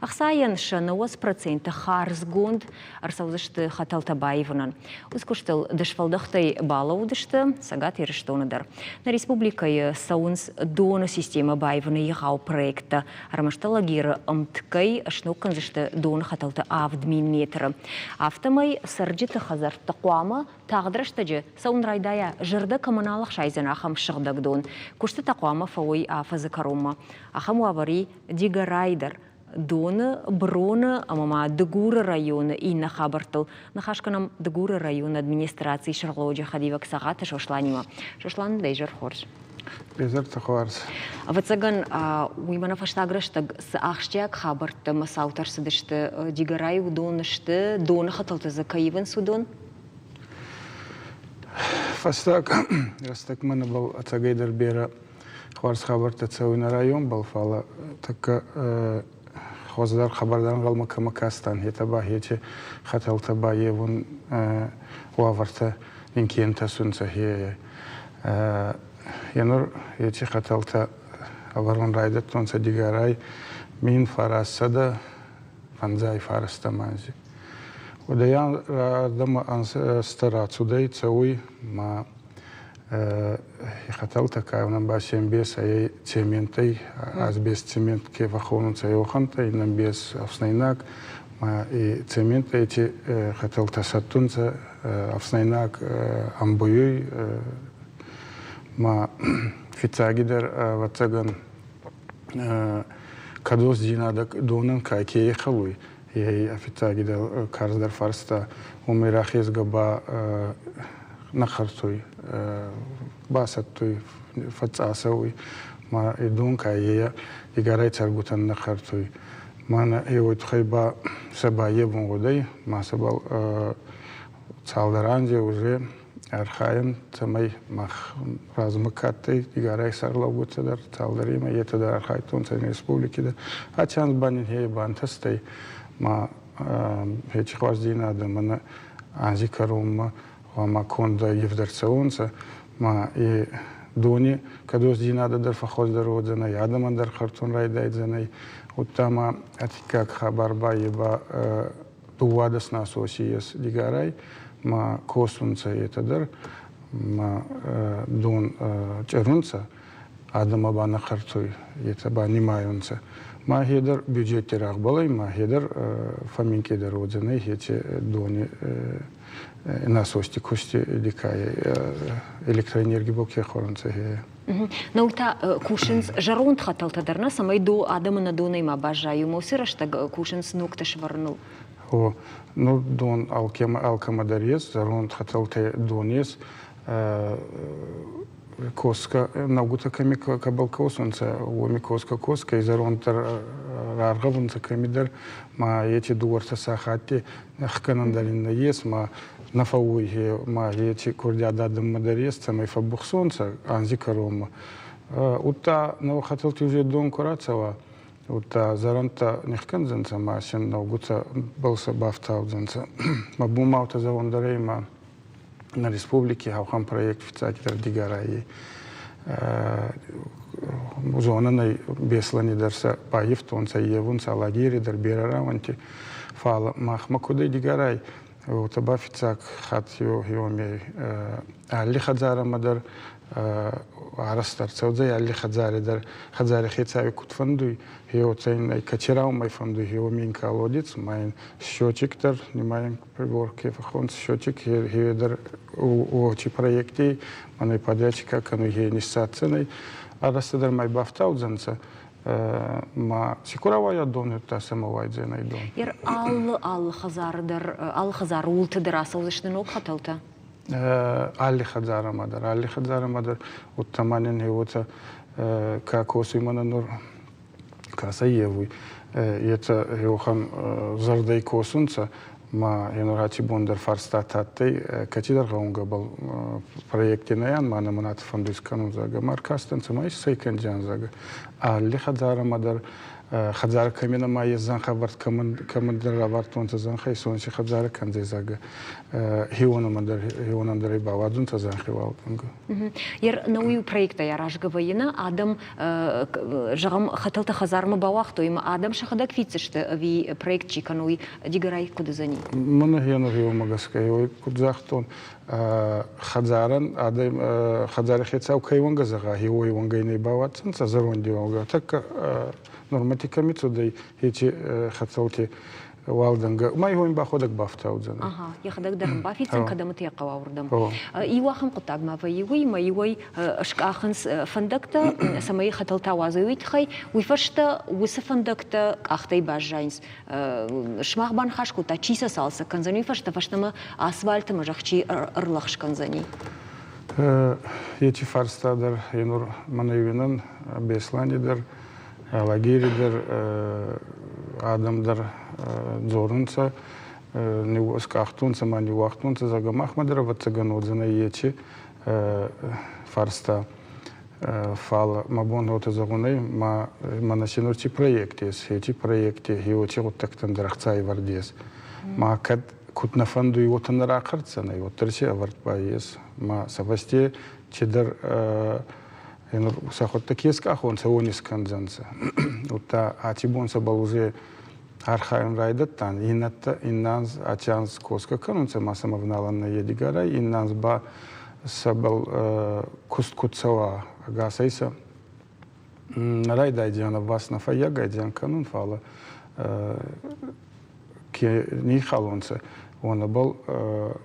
Ӕхцайӕн сӕ 90% хардзгонд ӕрцӕудзысты хӕтӕлтӕ баивынӕн. Уыцы куыстыл дысфӕлдӕхтӕй балӕууыдысты Цӕгат Ирыстоны дӕр. Нӕ республикӕйы цӕуынц доны системӕ баивыны егъау проекттӕ. Ӕрмӕст Алагиры ӕмткӕй сног кӕндзысты доны хӕтӕлты 7000 метры. Афтӕмӕй цӕрджыты хӕдзӕртты хъуамӕ тагъд рӕстӕджы цӕуын райдайа, зӕрдӕ кӕмӕн нал ӕхсайдзӕн, ахӕм сыгъдӕг дон. Куыстытӕ хъуамӕ фӕуой афӕдзы кӕронмӕ. Ахӕм уавӕр и Дигорайы дӕр. Доны, Броны ӕмӕ ма Дыгуры районы иннӕ хабӕрттыл ныхас кӕнӕм Дыгуры районы администрацийы сӕргълӕууӕджы хӕдивӕг Цагъаты Сосланимӕ. Сослан, дӕ изӕр хорз. Изӕрты хорз. Ӕвӕццӕгӕн, уый мӕнӕ фӕстаг рӕстӕг цы ахсджиаг хабӕрттӕ ӕмӕ цаутӕ ӕрцыдысты Дигорайы, уыдон сты, доны хӕтӕлтӕ дзы кӕй ивынц, уыдон? Фӕстаг рӕстӕгмӕ нӕбал ӕцӕгӕйдӕр берӕ хуарз хабӕрттӕ цӕуй нӕ районбӕл, фалӕ тӕккӕ хуӕздӕр хабар ӕнгъӕлмӕ кӕмӕ кастан, етӕ ба ечи хӕтӕлтӕ баййевун уавӕртӕ нин ке ӕнтӕсунцӕ, е. Е нур еци хӕтӕлтӕ ӕвӕрун райдӕдтонцӕ Дигорай 1959 анзи. Уодӕй ардӕмӕ ӕнзтӕ рацудӕй, цӕуй ма. Хӕтӕлтӕ кайунӕн ба се мбес ӕй цементӕй, асбест цемент ке фӕххонунцӕ, уӕхӕнттӕ, иннӕ ӕмбес ӕфснайнаг. Ма и цемент эти хӕтӕлтӕ сӕттунцӕ, ӕфснайнаг ӕмбуйуй. Ма фиццагидӕр, ӕвӕццӕгӕн, кӕдзосдзийнадӕ донӕн ка ке ихӕлуй, е фиццагидӕр карздӕр фарста, уомӕй рахезгӕ ба нӕ хъӕртуй, басӕттуй, фӕццасӕуй, ма дон ка е игарӕй цӕргутӕн нӕ хъӕртуй. Мӕнӕ уой туххӕй ба сӕ баййевун гъудӕй, ма сӕбӕл цалдӕр анзи уже архайӕн, цӕмӕй мах размӕ ка адтӕй, Игарӕй сӕргълӕугутӕ дӕр, цалдӕремӕ, етӕ дӕр архайдтонцӕ нӕ республики дӕр. Аци анз ба нин хе бантӕстӕй, ма хечи хуарздзийнадӕ мӕнӕ анзи кӕронмӕ гъӕуама конд ивд ӕрцӕуонцӕ, ма е дони кӕдосдзийнадӕ дӕр фӕххуӕздӕр уодзӕнӕй, адӕмӕн дӕр хъӕртун райдайдзӕнӕй, удта ма ӕртиккаг хабар ба е ба дууадӕс насоси ес Дигорай, ма косунцӕ етӕ дӕр, ма дон чъерунцӕ, адӕмӕ ба нӕ хъӕртуй, етӕ ба нимайунцӕ. Ма хе дӕр бюджетти рагъбӕл ма хе дӕр фӕмминкъийдӕр уодзӕнӕй еци дони насости кусти дикай электроэнерги бо ке хорунцӕ хе. Наук та кусынц зӕронд хӕтӕлтӕ дӕр нӕ, цӕмӕй до адӕмы нӕ донӕй ма баззайы. Уыцы рӕстӕг кусынц ногтӕ сӕвӕрыныл. О, ну дон алкӕмӕ, алкӕмӕ дӕр ес, зӕронд хӕтӕлтӕ дон ес. Коска, наугутӕ кӕми кӕбӕл косунцӕ, уоми коска коска, зӕронддӕр раргъӕвунцӕ кӕмидӕр, ма еци дууӕртӕ сахатти ӕхгӕнӕн дӕр ин нӕййес, ма нӕ фӕууй ма еци курдиадӕ адӕммӕ дӕр ес, цӕмӕй фӕббухсонцӕ анзи кӕронмӕ. Удта нӕуӕг хӕтӕлти уже дон ку рацӕуа, удта зӕрӕндтӕ нихкӕндзӕнцӕ ма син нӕугутӕ бал сӕ бафтаудзӕнцӕ. Ма бумаутӕ зӕрондӕрӕй ма нӕ республики хаухан проект фиццагидӕр Дигорайи зонӕн ӕй Беслӕни дӕр сӕ баййивтонцӕ, ййевунцӕ Алагири дӕр берӕ рауӕнти. Фал махмӕ куд ӕй Дигорай, уотӕ ба фиццаг хатт еуемей алли хӕдзарӕмӕ дӕр арӕзт ӕрцӕудзӕй алли хӕдзари дӕр хӕдзари хецауи куд фӕндуй, гье ин ӕй катераумӕй фӕндуй, гье уоми ин колодец, ма ин счетчик дӕр нимайӕн прибор ке фӕххонц счетчик, гье дӕр уочи проекти мӕнӕй подрядчика кӕнуй, гье ниссаддзӕнӕй. Арӕзтӕ дӕр ма бафтаудзӕнцӕ. Ма ци ку рауайа дон, уӕдта сӕмӕ уайдзӕнӕй дон. Ер алы алы хӕдзары дӕр, алы хӕдзары уылты дӕр ацӕудзысты ног хӕтӕлтӕ? Алли хӕдзарӕмӕ дӕр, алли хӕдзарӕмӕ дӕр. Удта ма нин уотӕ ка косуй мӕнӕ нур ка сӕййевуй, етӕ еуӕхӕн зӕрдӕй косунцӕ, ма енурати бон дӕр фарстатӕ адтӕй, кӕцидӕр гъӕунгӕбӕл проекти нӕйан, ма нӕ мӕнӕ фӕндуй скӕнун, зӕгъгӕ, ма ӕркастӕнцӕ, ма иссӕй кӕндзиан, зӕгъгӕ. Алли хӕдзарӕмӕ дӕр хӕдзарӕ кӕми нӕма ес зӕнхӕвӕрд кӕмӕндӕр равардтонцӕ зӕнхӕ, исонци хӕдзарӕ кӕндзӕй, зӕгъгӕ, хеуонӕмӕ дӕр хеуонӕн дӕр ӕй бауадзунцӕ зӕнхи уалдӕнгӕ. Ер науи проекттӕй аразгӕ вӕййы нӕ адӕм, зӕгъӕм, хӕтӕлтӕ хӕдзармӕ бауагътой ӕмӕ адӕм сӕхӕдӕг фиддзысты ӕви проект чи кӕной, Дигорай куыд уыдзӕни? Мӕнӕ гъеныр гӕсгӕ, куыд загътон, хӕдзарӕн адӕм хӕдзари хецау кӕй уӕнгӕ зӕгъа, уой уӕнгӕ нӕ бауадздзӕнцӕ зӕронди уӕнгӕ. Тӕккӕ нормати кӕми цудӕй еци хӕцӕути уалдӕнгӕ. Ма йой баходӕг бафтаудзӕнӕ. Ага, йӕхӕдӕг дӕр ын бафиддзӕн, кӕдӕмыты йӕ хъӕуа уырдӕм. Иу ахӕм хъуыддаг ма вӕййы, уыимӕ иуӕй скъахынц фӕндӕгтӕ, цӕмӕй хӕтӕлтӕ уадзой, уый тыххӕй. Уый фӕстӕ уыцы фӕндӕгтӕ къахтӕй баззайынц. Сымах баныхас кодта, чи сӕ цалцӕг кӕндзӕн, уый фӕстӕ фӕстӕмӕ асфальты ӕмӕ зӕхх чи ӕрлӕгъз кӕндзӕни? Еци фарста дӕр енур мӕнӕ уинӕн Беслӕни дӕр, Алагири дӕр адӕм дӕр дзорунцӕ, скъахтонцӕ ма ниууагътонцӕ, зӕгъгӕ, махмӕ дӕр ӕвӕццӕгӕн уодзӕнӕй еци фарста. Фал мӕ бон уотӕ зӕгъун ӕй, ма мӕнӕ си нур ци проект ес, еци проекти уоци гъуддӕгтӕн дӕр ӕхца ӕвӕрд ес. Ма кӕд куд нӕ фӕндуй, уотӕ нӕ рахъӕртдзӕнӕй, уӕддӕр си ӕвӕрд ба ес. Ма сӕ фӕсте чидӕр сӕхуӕдтӕ ке скъахонцӕ, уони скӕндзӕнцӕ. Удта аци бон сӕбӕл уже архайун райдӕдтан. Иннӕтӕ иннӕ анз аци анз косгӕ кӕнунцӕ, ма сӕмӕ вналӕн нӕ едигарӕй, иннӕ анз ба. Сӕбӕл куст куд цӕуа, ӕгасӕй сӕ нӕ райдайдзиан ӕвваст нӕ фӕййагайдзиан кӕнун, фал ке нийхалонцӕ, уонӕбӕл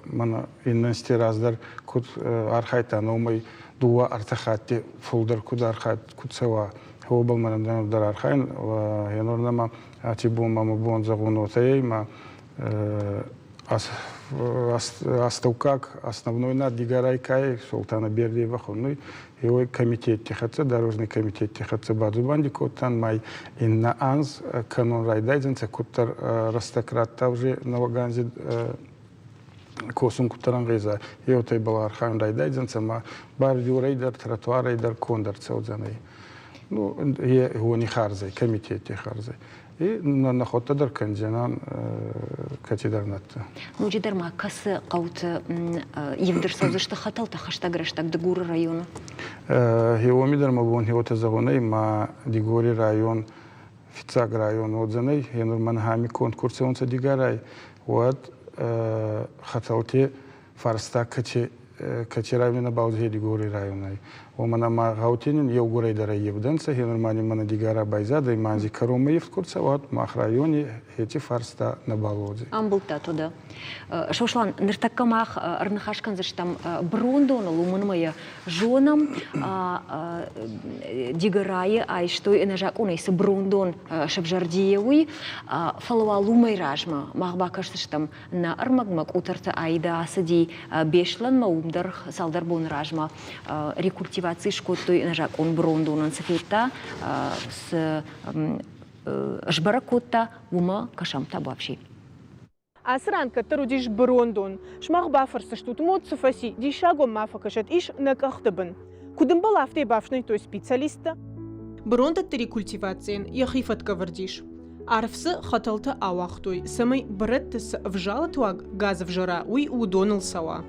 мӕнӕ иннӕ раздӕр куд архайдтан, уомӕй дууӕ-ӕртӕ хатти фулдӕр куд архайд куд цӕуа, уобӕл мӕнӕн дӕр архайун. Гъенур нӕмӕ аци бон ма мӕ бон зӕгъун уотӕ ӕй, ма астӕуккаг основной над Дигорай ка Султана Бердиева хуннуй, еуей комитетти хӕццӕ, дорожный комитетти хӕццӕ бадзубанди кодтан, май иннӕ анз кӕнун райдайдзӕнцӕ, куддӕр рӕстӕг радта уже нӕуӕг анзи косун куддӕр ӕнгъеза, еутӕй бал архайун райдайдзӕнцӕ, ма бордюрӕй дӕр, тротуарӕй дӕр конд ӕрцӕудзӕнӕй. Ну, е уони харзӕй, комитетти харзӕй. И нӕхуӕдтӕ дӕр кӕндзӕнӕн кӕцидӕр нӕдтӕ. Ноджыдӕр ма кӕцы хъӕуты ивд ӕрцӕудзысты хӕтӕлтӕ хӕстӕг рӕстӕг Дыгуры районы? Уоми дӕр мӕ бон уотӕ зӕгъун ма Дигори район фиццаг район уодзӕнӕй. Енур мӕн конд ку рцӕунцӕ Дигорай, уӕд хӕтӕлти фарста кӕци райони бал Дигори районӕй. Уомӕн ӕма гъӕути нин еугурӕй дӕр ӕййевдӕнцӕ, хенур ма нин мӕнӕ Дигора байзадӕй, ма анзи кӕронмӕ ивд ку рцӕуа, мах райони еци фарста нӕбал уодзӕй. Ӕмбулдта туда. Сослан, ныртӕккӕ мах ӕрныхас кӕндзыстӕм брондоныл, уымӕн ӕмӕ йӕ зонӕм, Дигорайы айстой ӕнӕзакъонӕй цы брондон сӕвзӕрди, уый. Фӕлӕ уал уымӕй размӕ мах бакӕсдзыстӕм Нӕ ӕрмӕгмӕ къутӕрты Аидӕ ацыди Беслӕнмӕ, уым дӕр цалдӕр боны размӕ рекультиваци скодтой ӕнӕзакъон брондонӕн цы федта, цы сбӕрӕг кодта, уымӕ кӕсӕм табуафси. Ацы ран кӕддӕр уыдис бырондон. Сымах бафӕрсдзыстут, мод цы фӕци, диссагон ма фӕкӕсӕд, ис нӕ къӕхты бын. Куыд ӕмбӕлы, афтӕ бафснайдтой специалисттӕ. Бырондӕтты рекультивацийӕн йӕхи фӕткӕвӕрд ис. Арф дзы хӕтӕлтӕ ауагътой, цӕмӕй бырӕтты цы ӕвзалытуаг газ ӕвзӕра, уый уыдоныл цӕуа.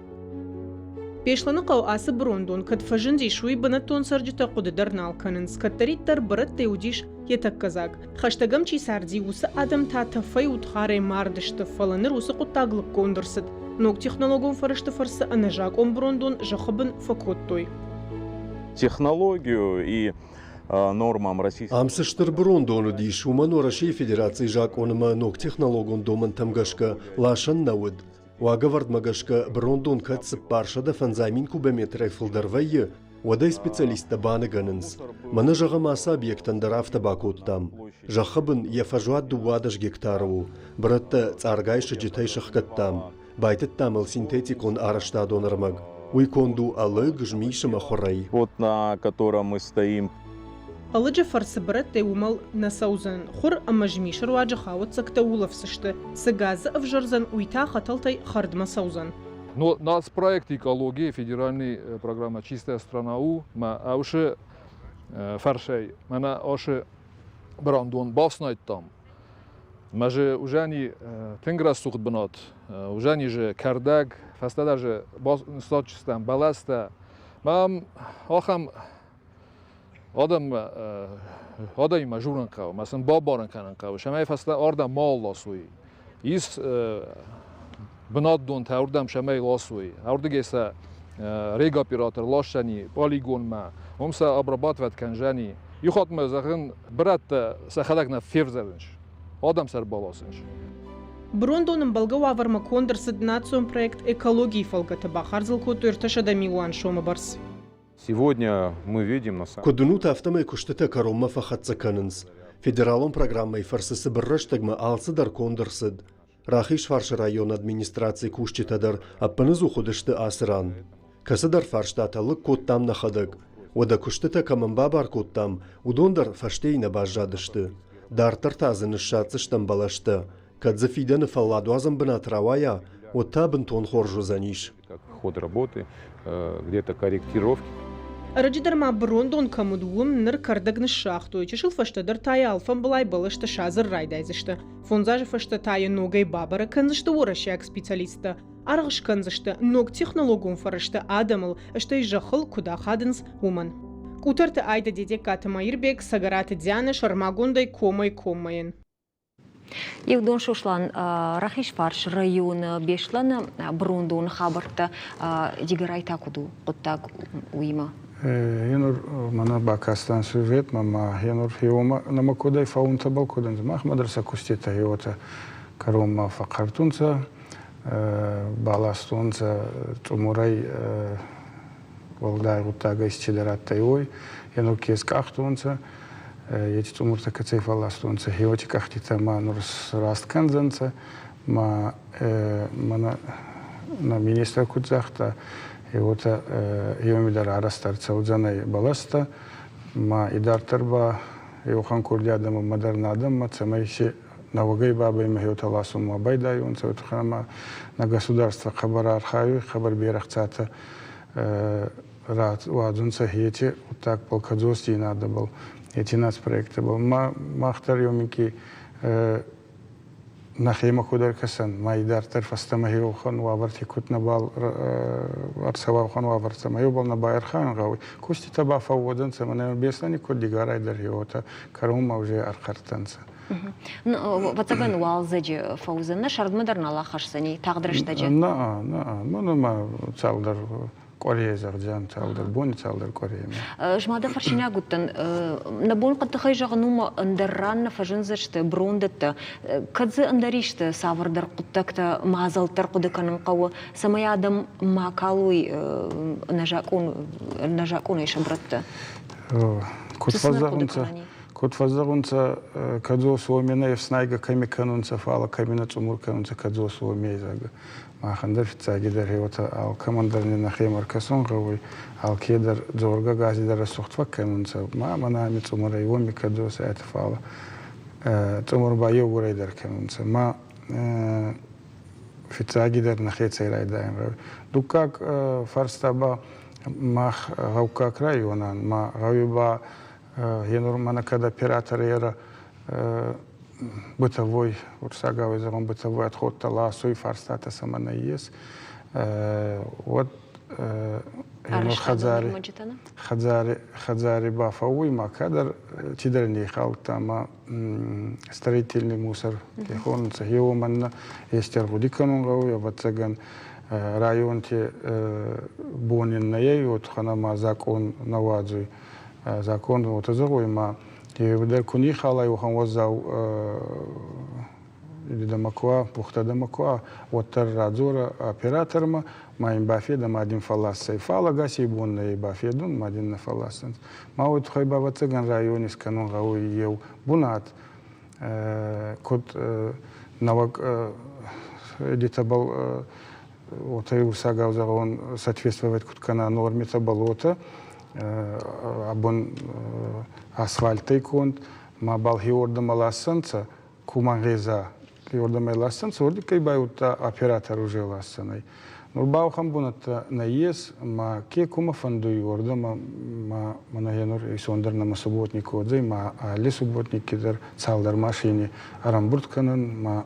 Беслӕныхъӕу ацы бырондон кӕд фӕзындис, уый бынӕттон цӕрджытӕ хъуыды дӕр нал кӕнынц. Кӕддӕриддӕр бырӕттӕй уыдис йӕ тӕккӕ дзаг. Хӕстӕг ӕм чи царди, уыцы адӕм та тӕфӕй удхарӕй мардысты, фӕлӕ ныр уыцы хъуыддаг лыггонд ӕрцыд. Ног технологон фӕрӕзты фӕрцы ӕнӕзакъон бырондон зӕххы бын фӕкодтой. Технологию и нормам Российской Ам цы стыр бырондон уыдис, уымӕн Уӕрӕсейы Федерацийы закъонмӕ ног технологон домӕнтӕм гӕсгӕ ласӕн нӕ уыд. Уагӕвӕрдмӕ гӕсгӕ бырондон кӕд 450 мин кубометрӕй фылдӕр вӕййы, уӕд ӕй специалисттӕ баныгӕнынц. Мӕнӕ зӕгъӕм, ацы объектӕн дӕр афтӕ бакодтам. Зӕххы бын йӕ фӕзуат 12 гектары у, бырӕттӕ цъаргай сыджытӕй сыхгӕдтам. Байтыдтам ыл синтетикон арӕзтадон ӕрмӕг. Уый конд у ӕлыг, змис ӕмӕ хуырӕй. Вот на котором мы стоим. Ӕлыджы фӕрцы бырӕттӕй уымӕл нӕ цӕудзӕн. Хуыр ӕмӕ змисы руаджы хауӕццӕгтӕ улӕфдзысты. Цы газ дзы ӕвзӕрдзӕн, уый та хӕтӕлтӕй хӕрдмӕ цӕудзӕн. Но нацпроект экологии, федеральный программа «Чистая страна У», мӕ ӕвсы фӕрсӕй, мӕнӕ ашы брандон бафснайдтам. Мӕ же ужани тынг рӕсугъд бынат, ужани же кӕрдӕг, фӕстӕдӕр же ныссадчыстӕм бӕлӕстӕ. Мӕм ахӕм адӕммӕ адӕмимӕ журын хъӕуы, мӕ сын бабарын кӕнын хъӕуы, цӕмӕй фӕстӕ ардӕм ма ласой. Ис бынатдонтӕ уырдӕм цӕмӕй ласой. Ардыгӕй сӕ регоператор лассӕни полигонмӕ, уым сӕ обрабатывать кӕнзӕни. Иу хатт ма зӕгъын, бырӕттӕ сӕхӕдӕг нӕ февзӕрынц, адӕм сӕ ӕрбаласынц. Бырондон ӕмбӕлгӕ уавӕрмӕ конд ӕрцыд национ проект «Экологийы» фӕлгӕты бахардз ыл кодтой 300 милуан сомы бӕрц. Сегодня мы видим на самом Куыд уынут, афтӕмӕй куыстытӕ кӕронмӕ фӕхӕццӕ кӕнынц. Федералон программӕйы фӕрцы цыбыр рӕстӕгмӕ алцыдӕр конд ӕрцыд. Рахизфарсы районы администрацийы кусджытӕ дӕр ӕппынӕдзух уыдысты ацы ран. Кӕцыдӕр фарстатӕ лыг кодтам нӕхӕдӕг. Уӕдӕ куыстытӕ кӕмӕн бабар кодтам, уыдон дӕр фӕстейы нӕ баззадысты. Дарддӕр та дзы ныссадздзыстӕм бӕлӕстӕ. Кӕд дзы фидӕны фӕлладуадзӕн бынат рауайа, уӕд та бынтон хорз уыдзӕнис. Ход работы, где-то корректировки. Ӕрӕджы дӕр ма бырондон кӕм уыд, уым ныр кӕрдӕг ныссагътой. Чысыл фӕстӕдӕр та йӕ алфӕмбылай бӕлӕстӕ сазыр райдайдзысты. Фондз азы фӕстӕ та йӕ ногӕй бабӕрӕг кӕндзысты уӕрӕсейаг специалисттӕ. Аргъ скӕндзысты ног технологон фӕрӕзтӕ адӕмыл, стӕй зӕххыл куыд ахадынц, уымӕн. Къутӕрты Айда Дедегкаты Маирбег, Цӕгӕраты Дианӕ сӕрмагондӕй комӕй коммӕйӕн. Еудон Сослан Рахизфарс районы Беслӕны брондоны хабӕрттӕ Дигорай та куыд у хъуыддаг уыимӕ? Енур мӕнӕ бакастан сюжетмӕ ма енур хеуомӕ нӕмӕ кудӕй фаунтӕбӕл кудӕнцӕ махмӕ дӕр сӕ куститӕ хеуотӕ кӕронмӕ фӕхъхъӕртунцӕ, баластонцӕ цъумурӕй уӕлдай гъуддагӕй цидӕр адтӕй, уой. Енур ке скъахтонцӕ, еци цъумуртӕ кӕцӕй фӕлластонцӕ, хеуоти къӕхтитӕ ма нур раст кӕндзӕнцӕ. Ма мӕнӕ нӕ министр куд загъта, уотӕ еуеми дӕр арӕзт ӕрцӕудзӕнӕй бӕлӕстӕ, ма идарддӕр ба еуӕхӕн курдиадӕмӕ ма дӕр нӕ адӕммӕ, цӕмӕй си нӕуӕгӕй бабӕй мӕхеуотӕ ласунмӕ байдайонцӕ, уотӕ ӕма нӕ государство хъӕбӕр архайуй, хъӕбӕр берӕ хцатӕ уадзунцӕ еци гъуддагбӕл, кӕдзосдзийнадӕбӕл, еци нацпроекттӕбӕл. Ма мах дӕр еуминкъий нӕхемӕ куд ӕркӕсӕн, ма идарддӕр фӕстӕмӕ еуӕхӕн уавӕрти куд нӕбал ӕрцӕуа уӕхӕн уавӕртӕмӕ, еубал нӕ байархайун гъӕуй. Куститӕ ба фӕууодӕнцӕ, мӕнӕ Беслӕни куд Дигорай дӕр уотӕ кӕронмӕ уже ӕрхъӕрттӕнцӕ. Ӕвӕццӕгӕн, уалдзӕджы фӕуыдзӕн, нӕ сӕрдмӕ дӕр нал ахӕсдзӕни тагъд рӕстӕджы. Нӕ, нӕ, мӕнӕ ма цалдӕр къуырийы зӕгъдзӕн, цалдӕр боны, цалдӕр къуырийы. Ӕз ма дӕ фӕрсинаг уыдтӕн, нӕ бон хъӕддыхӕй зӕгъын у, ӕндӕр ран нӕ фӕзындзысты брондӕттӕ. Кӕд дзы ӕндӕр исты цавӕрдӕр хъуыддӕгтӕ, мадзӕлттӕ ӕрхъуыды кӕнын хъӕуы, цӕмӕй адӕм ма калой ӕнӕзакъонӕй сӕ брӕттӕ? Куыд фӕзӕгъынц, Куд фӕззӕгъунцӕ, кӕдзос уоми нӕ ӕфснайгӕ кӕми кӕнунцӕ, фал кӕми нӕ цъумур кӕнунцӕ кӕдзос уоми, зӕгъгӕ. Махӕн дӕр фиццагидӕр уотӕ алкӕмӕн дӕр не нӕхемӕ ӕркӕсун гъӕуй, алкедӕр дзоргӕ гази дӕр рӕсугъд фӕккӕнунцӕ. Ма мӕнӕ ами цъумур ӕй, уоми кӕдзос ӕй, фал цъумур ба еугурӕй дӕр кӕнунцӕ. Ма фиццагидӕр нӕхецӕй райдайӕн гъӕуй. Дуккаг фарста ба мах гъӕуккаг районӕн, ма гъӕуй ба Енур мӕнӕ кӕд оператор ера бытовой, уруссагау зӕгъун, бытовой отходтӕ ласуй, фарстатӕ сӕмӕ нӕййес, уӕд енур хӕдзари, хӕдзари, хӕдзари ба фӕууй, ма кӕдӕр цидӕр не ихалдта, ма строительный мусор ке хонунцӕ, е уомӕн нӕ ести ӕргъуди кӕнун гъӕуй, ӕвӕццӕгӕн, районти бон ин нӕй, уотӕ ма закъон нӕ уадзуй. Закон уотӕ зӕгъуй, ма дӕр ку ниххалай уӕхӕн уӕззау дӕмӕ ку уа, пухтӕ дӕмӕ ку уа, уӕддӕр радзорӕ оператормӕ, ма ин бафедӕ, ма дин фӕллассӕй. Фал ӕгасей бон нӕй бафедун, ма дин нӕ фӕллассӕнцӕ. Ма уой туххӕй ба, ӕвӕццӕгӕн, райони скӕнун гъӕуй еу бунат, куд нӕуӕг детӕбӕл уотӕ урсагау зӕгъон, соответствовать куд кӕна нормитӕбӕл, уотӕ абон асфальтӕй конд, ма бал хеуордӕмӕ лассӕнцӕ, кумӕ хеуордӕмӕ лассӕнцӕ, уордиккӕй байудта оператор уже лассӕнӕй. Нур ба уӕхӕн бунӕттӕ нӕййес, ма ке кумӕ фӕндуй, уордӕмӕ ма мӕнӕ гъенур исон дӕр нӕмӕ субботник уодзӕй, ма алли субботникки дӕр цалдӕр машини ӕрӕмбурд кӕнӕн, ма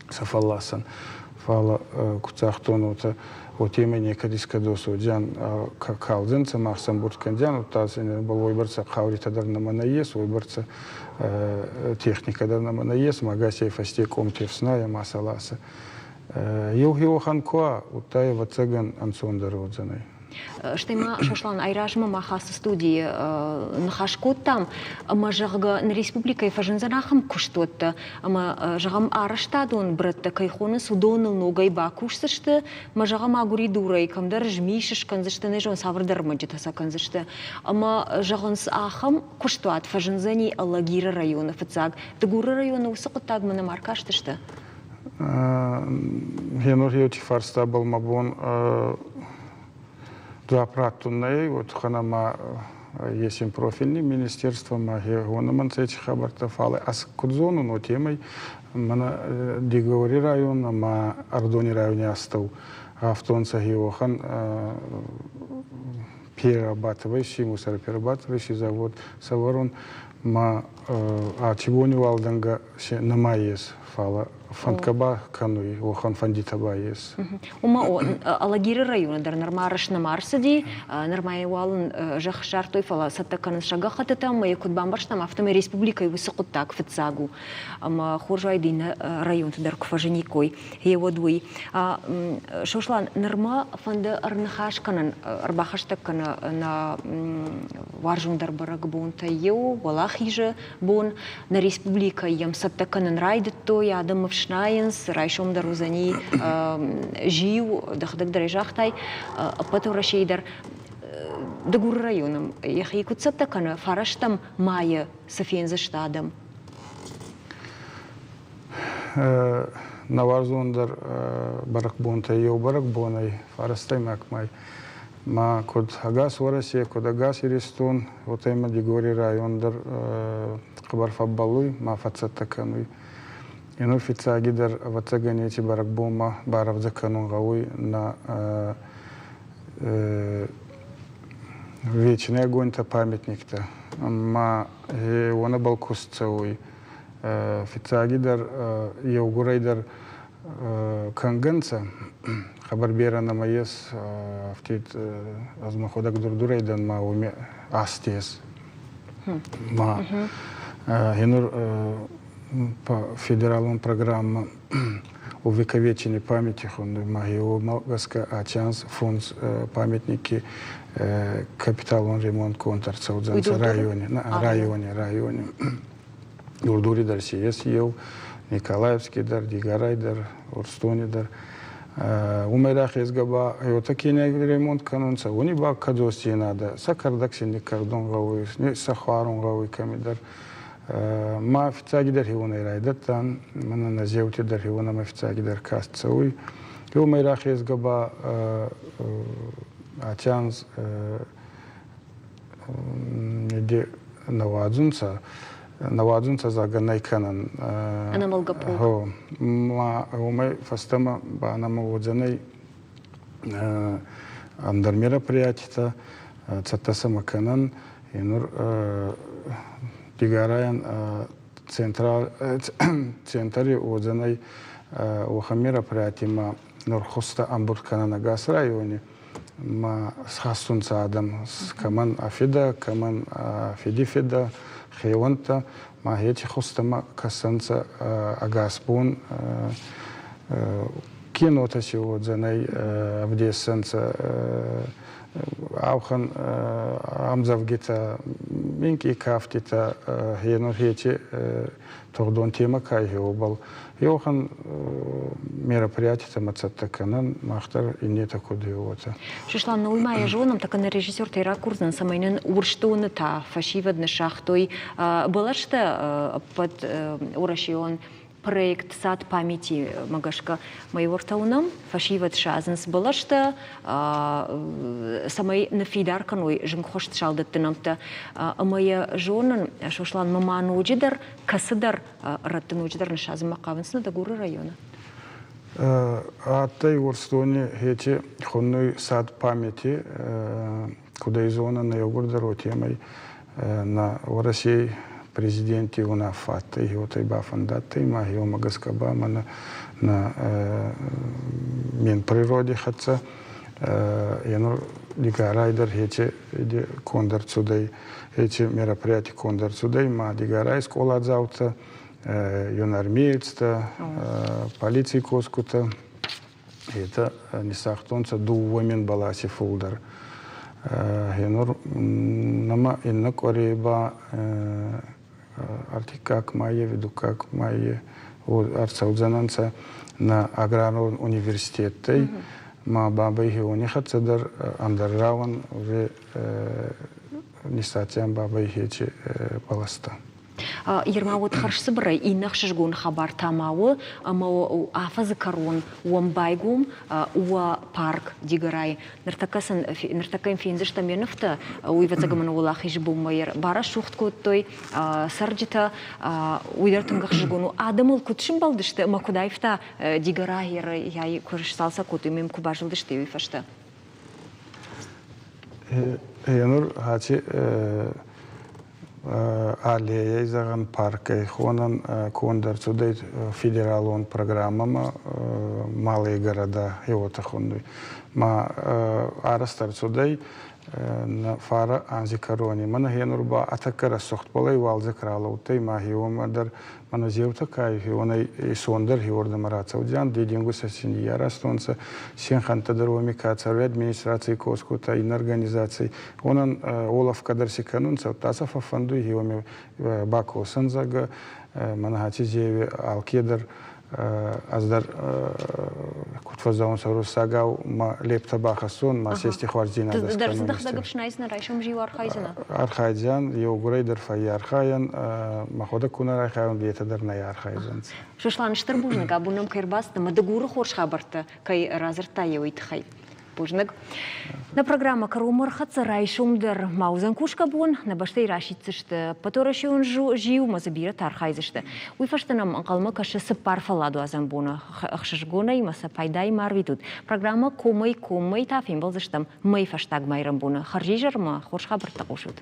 сӕ фӕлласӕн. Фал куд загътон, уотӕ уотемӕй некӕд искӕдзос уодзиан, калдзӕнцӕ, мах сӕ ӕмбурд кӕндзиан, удта син уойбӕрцӕ хъауритӕ дӕр нӕмӕ нӕййес, уойбӕрцӕ техникӕ дӕр нӕмӕ нӕййес, ма гасей фӕсте къумти ӕфснайӕ ма сӕ ласӕ. Еу хеуӕхӕн ку уа, удта ӕвӕццӕгӕн ӕнцондӕр уодзӕнӕй. Стӕй ма, Сослан, айразмӕ мах ацы студийы ныхас кодтам, ӕмӕ, зӕгъгӕ, нӕ республикӕйы фӕзындзӕн ахӕм куыстуӕттӕ, ӕмӕ, зӕгъӕм, арӕзтадон брӕттӕ кӕй хонынц, уыдоныл ногӕй бакусдзысты, ӕмӕ, зӕгъӕм, агуыридурӕй кӕмдӕр змис скӕндзысты, нӕ зон, цавӕрдӕр ӕрмӕджытӕ сӕ кӕндзысты. Ӕмӕ, зӕгъынц, ахӕм куыстуат фӕзындзӕни Алагиры районы фыццаг. Дыгуры районы уыцы хъуыддагмӕ нӕма ӕркастысты? Гъенур еути фарстабӕл мӕ бон дзуапп раттун нӕй, уотӕ ма есин профильный министерство ма уонӕмӕн еци хабӕрттӕ, фал ӕз куд зонун, уотемӕй мӕнӕ Дигори район ӕма Ӕрдони райони астӕу гъавтонцӕ уӕхӕн перерабатывающий, мусороперерабатывающий завод сӕвӕрун ма аци бони уалдӕнгӕ. нӕма ес, фал фӕндгӕ ба кӕнуй, уӕхӕн фӕндитӕ ба ес. Уымӕ Алагиры районы дӕр нырма рыст нӕма ӕрцыди, нырма йӕ уал ын зӕхх ссардтой, фӕлӕ цӕттӕ кӕнынц сӕ гӕххӕттытӕ ӕмӕ йӕ куыд бамбӕрстам, афтӕмӕй республикӕйы уыцы хъуыддаг фыццаг у. Ӕмӕ хорз уаид иннӕ районты дӕр куы фӕзыниккой, гъе уӕд уый. Сослан, нырма фӕнды ӕрныхас кӕнын, ӕрбахӕстӕг кӕны нӕ уарзондӕр бӕрӕгбонтӕй иу, Уӕлахизы бон. Нӕ республикӕйы йӕм цӕттӕ кӕнын райдыдтой, адӕм ӕфснайынц, райсом дӕр уыдзӕни зиу, дӕхӕдӕг дӕр ӕй загътай, ӕппӕт Уӕрӕсейы дӕр. Дыгуры районы йӕхи куыд цӕттӕ кӕны, фарӕстӕм майы цы фендзысты адӕм? Нӕ уарзондӕр бӕрӕгбонтӕй еу бӕрӕгбонӕй, фарӕстӕймаг май, ма куд ӕгас Уӕрӕсе, куд ӕгас Иристон, уотемӕ Дигори район дӕр хъӕбӕр фӕббӕллуй ма фӕццӕттӕ кӕнуй. Енур фиццагидӕр, ӕвӕццӕгӕн, еци бӕрӕгбонмӕ барӕвдзӕ кӕнун гъӕуй нӕ вечный огонь-тӕ памятниктӕ. Ма уонӕбӕл куст цӕуй. Фиццагидӕр еугурӕйдӕр кӕнгӕ нцӕ. Хъӕбӕр берӕ нӕмӕ ес, афтид ӕз мӕхуӕдӕг Дур-Дурӕй дӕн ма уоми аст ес. Ма гьенур федералон программа увековечение памяти хуннуй ма уомӕ гӕсгӕ ачанс фондз памятники капиталон ремонт конд ӕрцӕудзӕнцӕ райони, райони, райони. Дур-Дури дӕр си ес еу, Николаевски дӕр, Дигарай дӕр, Урсдони дӕр. Уымӕй рахезгӕ ба уотӕ ке нӕ ремонт кӕнунцӕ, уони ба кӕдзосдзийнадӕ, сӕ кӕрдӕг син никкӕрдун гъӕуй, сӕ хуӕрун гъӕуй кӕмидӕр. Ма фиццагидӕр хеуонӕй райдӕдтан, мӕнӕ нӕ зеути дӕр хеуонӕмӕ фиццагидӕр каст цӕуй. Уымӕй рахезгӕ ба аци анз нӕ уадзунцӕ, нӕ уадзунцӕ зӕгъгӕ нӕй кӕнӕн. Ӕнӕмӕлгӕ полк. Гъо. Ма уомӕй фӕстӕмӕ ба нӕмӕ уодзӕнӕй ӕндӕр мероприятитӕ, цӕттӕ сӕмӕ кӕнӕн. И нур Дигарайӕн центри уодзӕнӕй уӕхӕн мероприятимӕ нур хузтӕ ӕмбурд кӕнӕн ӕгас райони ма схӕссунцӕ адӕм, кӕмӕн ӕ фидӕ, кӕмӕн ӕ фиди фидӕ, хеуӕнттӕ, ма еци хузтӕмӕ кӕсӕнцӕ ӕгас бон кинотӕ си уодзӕнӕй, ӕвдесӕнцӕ ӕуӕхӕн ӕмдзӕвгитӕ, минкъий кӕфтитӕ, хенур хечи тугъдон темӕ ка уобӕл. Еуӕхӕн мероприятитӕмӕ цӕттӕ кӕнӕн, мах дӕр иннетӕ куд уотӕ. Сослан, ну уый ма йӕ зонӕм, так нӕ режиссертӕй ракурдзӕн, цӕмӕй нын Урсдоны та фӕсивӕд ныссагътой бӕлӕстӕ ӕппӕт уӕрӕсеон проект «Сад памяти»-мӕ гӕсгӕ майортӕ уынӕм, фӕсивӕд садзынц бӕлӕстӕ, цӕмӕй ныффидар кӕной зынгхуыст салдӕтты нӕмттӕ. Ӕмӕ йӕ зонын, Сослан, ма ноджыдӕр кӕцыдӕр рӕтты ноджыдӕр ныссадзынмӕ хъавынц Дагуры районы? Адтӕй Урсдони хети хуннуй сад памяти, куд ӕй зонӕн, еугурдӕр уотемӕй нӕ Уӕрӕсей президенти унаффӕ адтӕй, уотӕ бафӕндадтӕй ма уомӕ гӕсгӕ ба мӕнӕ нӕ Минприроди хӕццӕ енур Дигарай дӕр хечи конд ӕрцудӕй, еци мероприяти конд ӕрцудӕй ма Дигарай скъоладзаутӕ, юнармеецтӕ, полиций косгутӕ етӕ ниссагътонцӕ дууӕ мин бӕласи фулдӕр. Гьенур нӕмӕ иннӕ къуӕре ба ӕртиккаг майи, дуккаг майи ӕрцӕудзӕнӕнцӕ нӕ аграрон университеттӕй ма бабӕй хеуони хӕццӕ дӕр ӕндӕр рауӕн уже ниссадзиан бабӕй хечи бӕлӕстӕ. Ерма уӕд хӕрзцыбырӕй иннӕ ӕхсызгон хабар та ма у, ӕмӕ афӕдзы кӕрон уӕм байгом уӕ парк Дигорайы. Ныртӕккӕ сын ныртӕккӕ йын фендзыстӕм йӕ нывтӕ, уый ӕвӕццӕгӕн мын уӕлахизы бонмӕ барӕсугъд кодтой цӕрджытӕ. Уый дӕр тынг ӕхсызгон у. Адӕмыл куыд сымбӕлдысты ӕмӕ куыд аивта Дигорайы куы сцалцӕг кодтой, ӕмӕ йӕм куы базылдысты уый фӕстӕ? Енур хати. Аллейӕй, зӕгъӕн, паркӕй хонӕн конд ӕрцудӕй федералон программӕмӕ Малые города уотӕ хуннуй. Ма арӕзт ӕрцудӕй фарӕ анзи кӕрони. Мӕнӕ гьенур ба ӕ тӕккӕ рӕсугъдбӕл ӕй уалдзӕг ралӕудтӕй ма гьеуомӕ дӕр мӕнӕ зеутӕ ка уонӕй исон дӕр гьеуордӕмӕ рацӕудзиан, деденгутӕ син ниййаразтонцӕ, синхӕнттӕ дӕр уоми ка цӕруй, администраций косгутӕ, иннӕ организаций, уонӕн уолӕфгӕ дӕр си кӕнунцӕ, удта сӕ фӕффӕндуй гьеуоми бакосӕн, зӕгъгӕ, мӕнӕ аци зеуи алкедӕр ӕз дӕр куд фӕззӕгъунцӕ уруссагау, мӕ лептӕ бахӕссон, ма сести хуарздзийнадӕ Дӕр здӕхтӕг ӕфснайдзӕнӕ, райсом зиу архайдзӕнӕ? Архайдзиан, еугурӕй дӕр фӕййархайӕн, мӕхуӕдӕг ку нӕ архайон, етӕ дӕр нӕ архайдзӕнцӕ. Сослан, стыр бузныг, абон нӕм кӕй ӕрбацыд ӕмӕ Дыгуры хорз хабӕрттӕ кӕй радзырдтай, уый тыххӕй. Бузныг. Нӕ программӕ кӕронмӕ ӕрхӕццӕ райсом дӕр ма уыдзӕн кусгӕ бон. Нӕ бӕстӕйы расиддзысты ӕппӕтуӕрӕсеон зиу ӕмӕ дзы бирӕтӕ архайдзысты. Уый фӕстӕ нӕм ӕнхъӕлмӕ кӕсы цыппар фӕлладуадзӕн боны. Ӕхсызгонӕй ӕмӕ сӕ пайдаимӕ арвитут. Программӕ комӕй-коммӕ та фембӕлдзыстӕм мӕй фӕстаг майрӕмбоны. Хӕрзизӕрмӕ хорз хабӕрттӕ хъусут.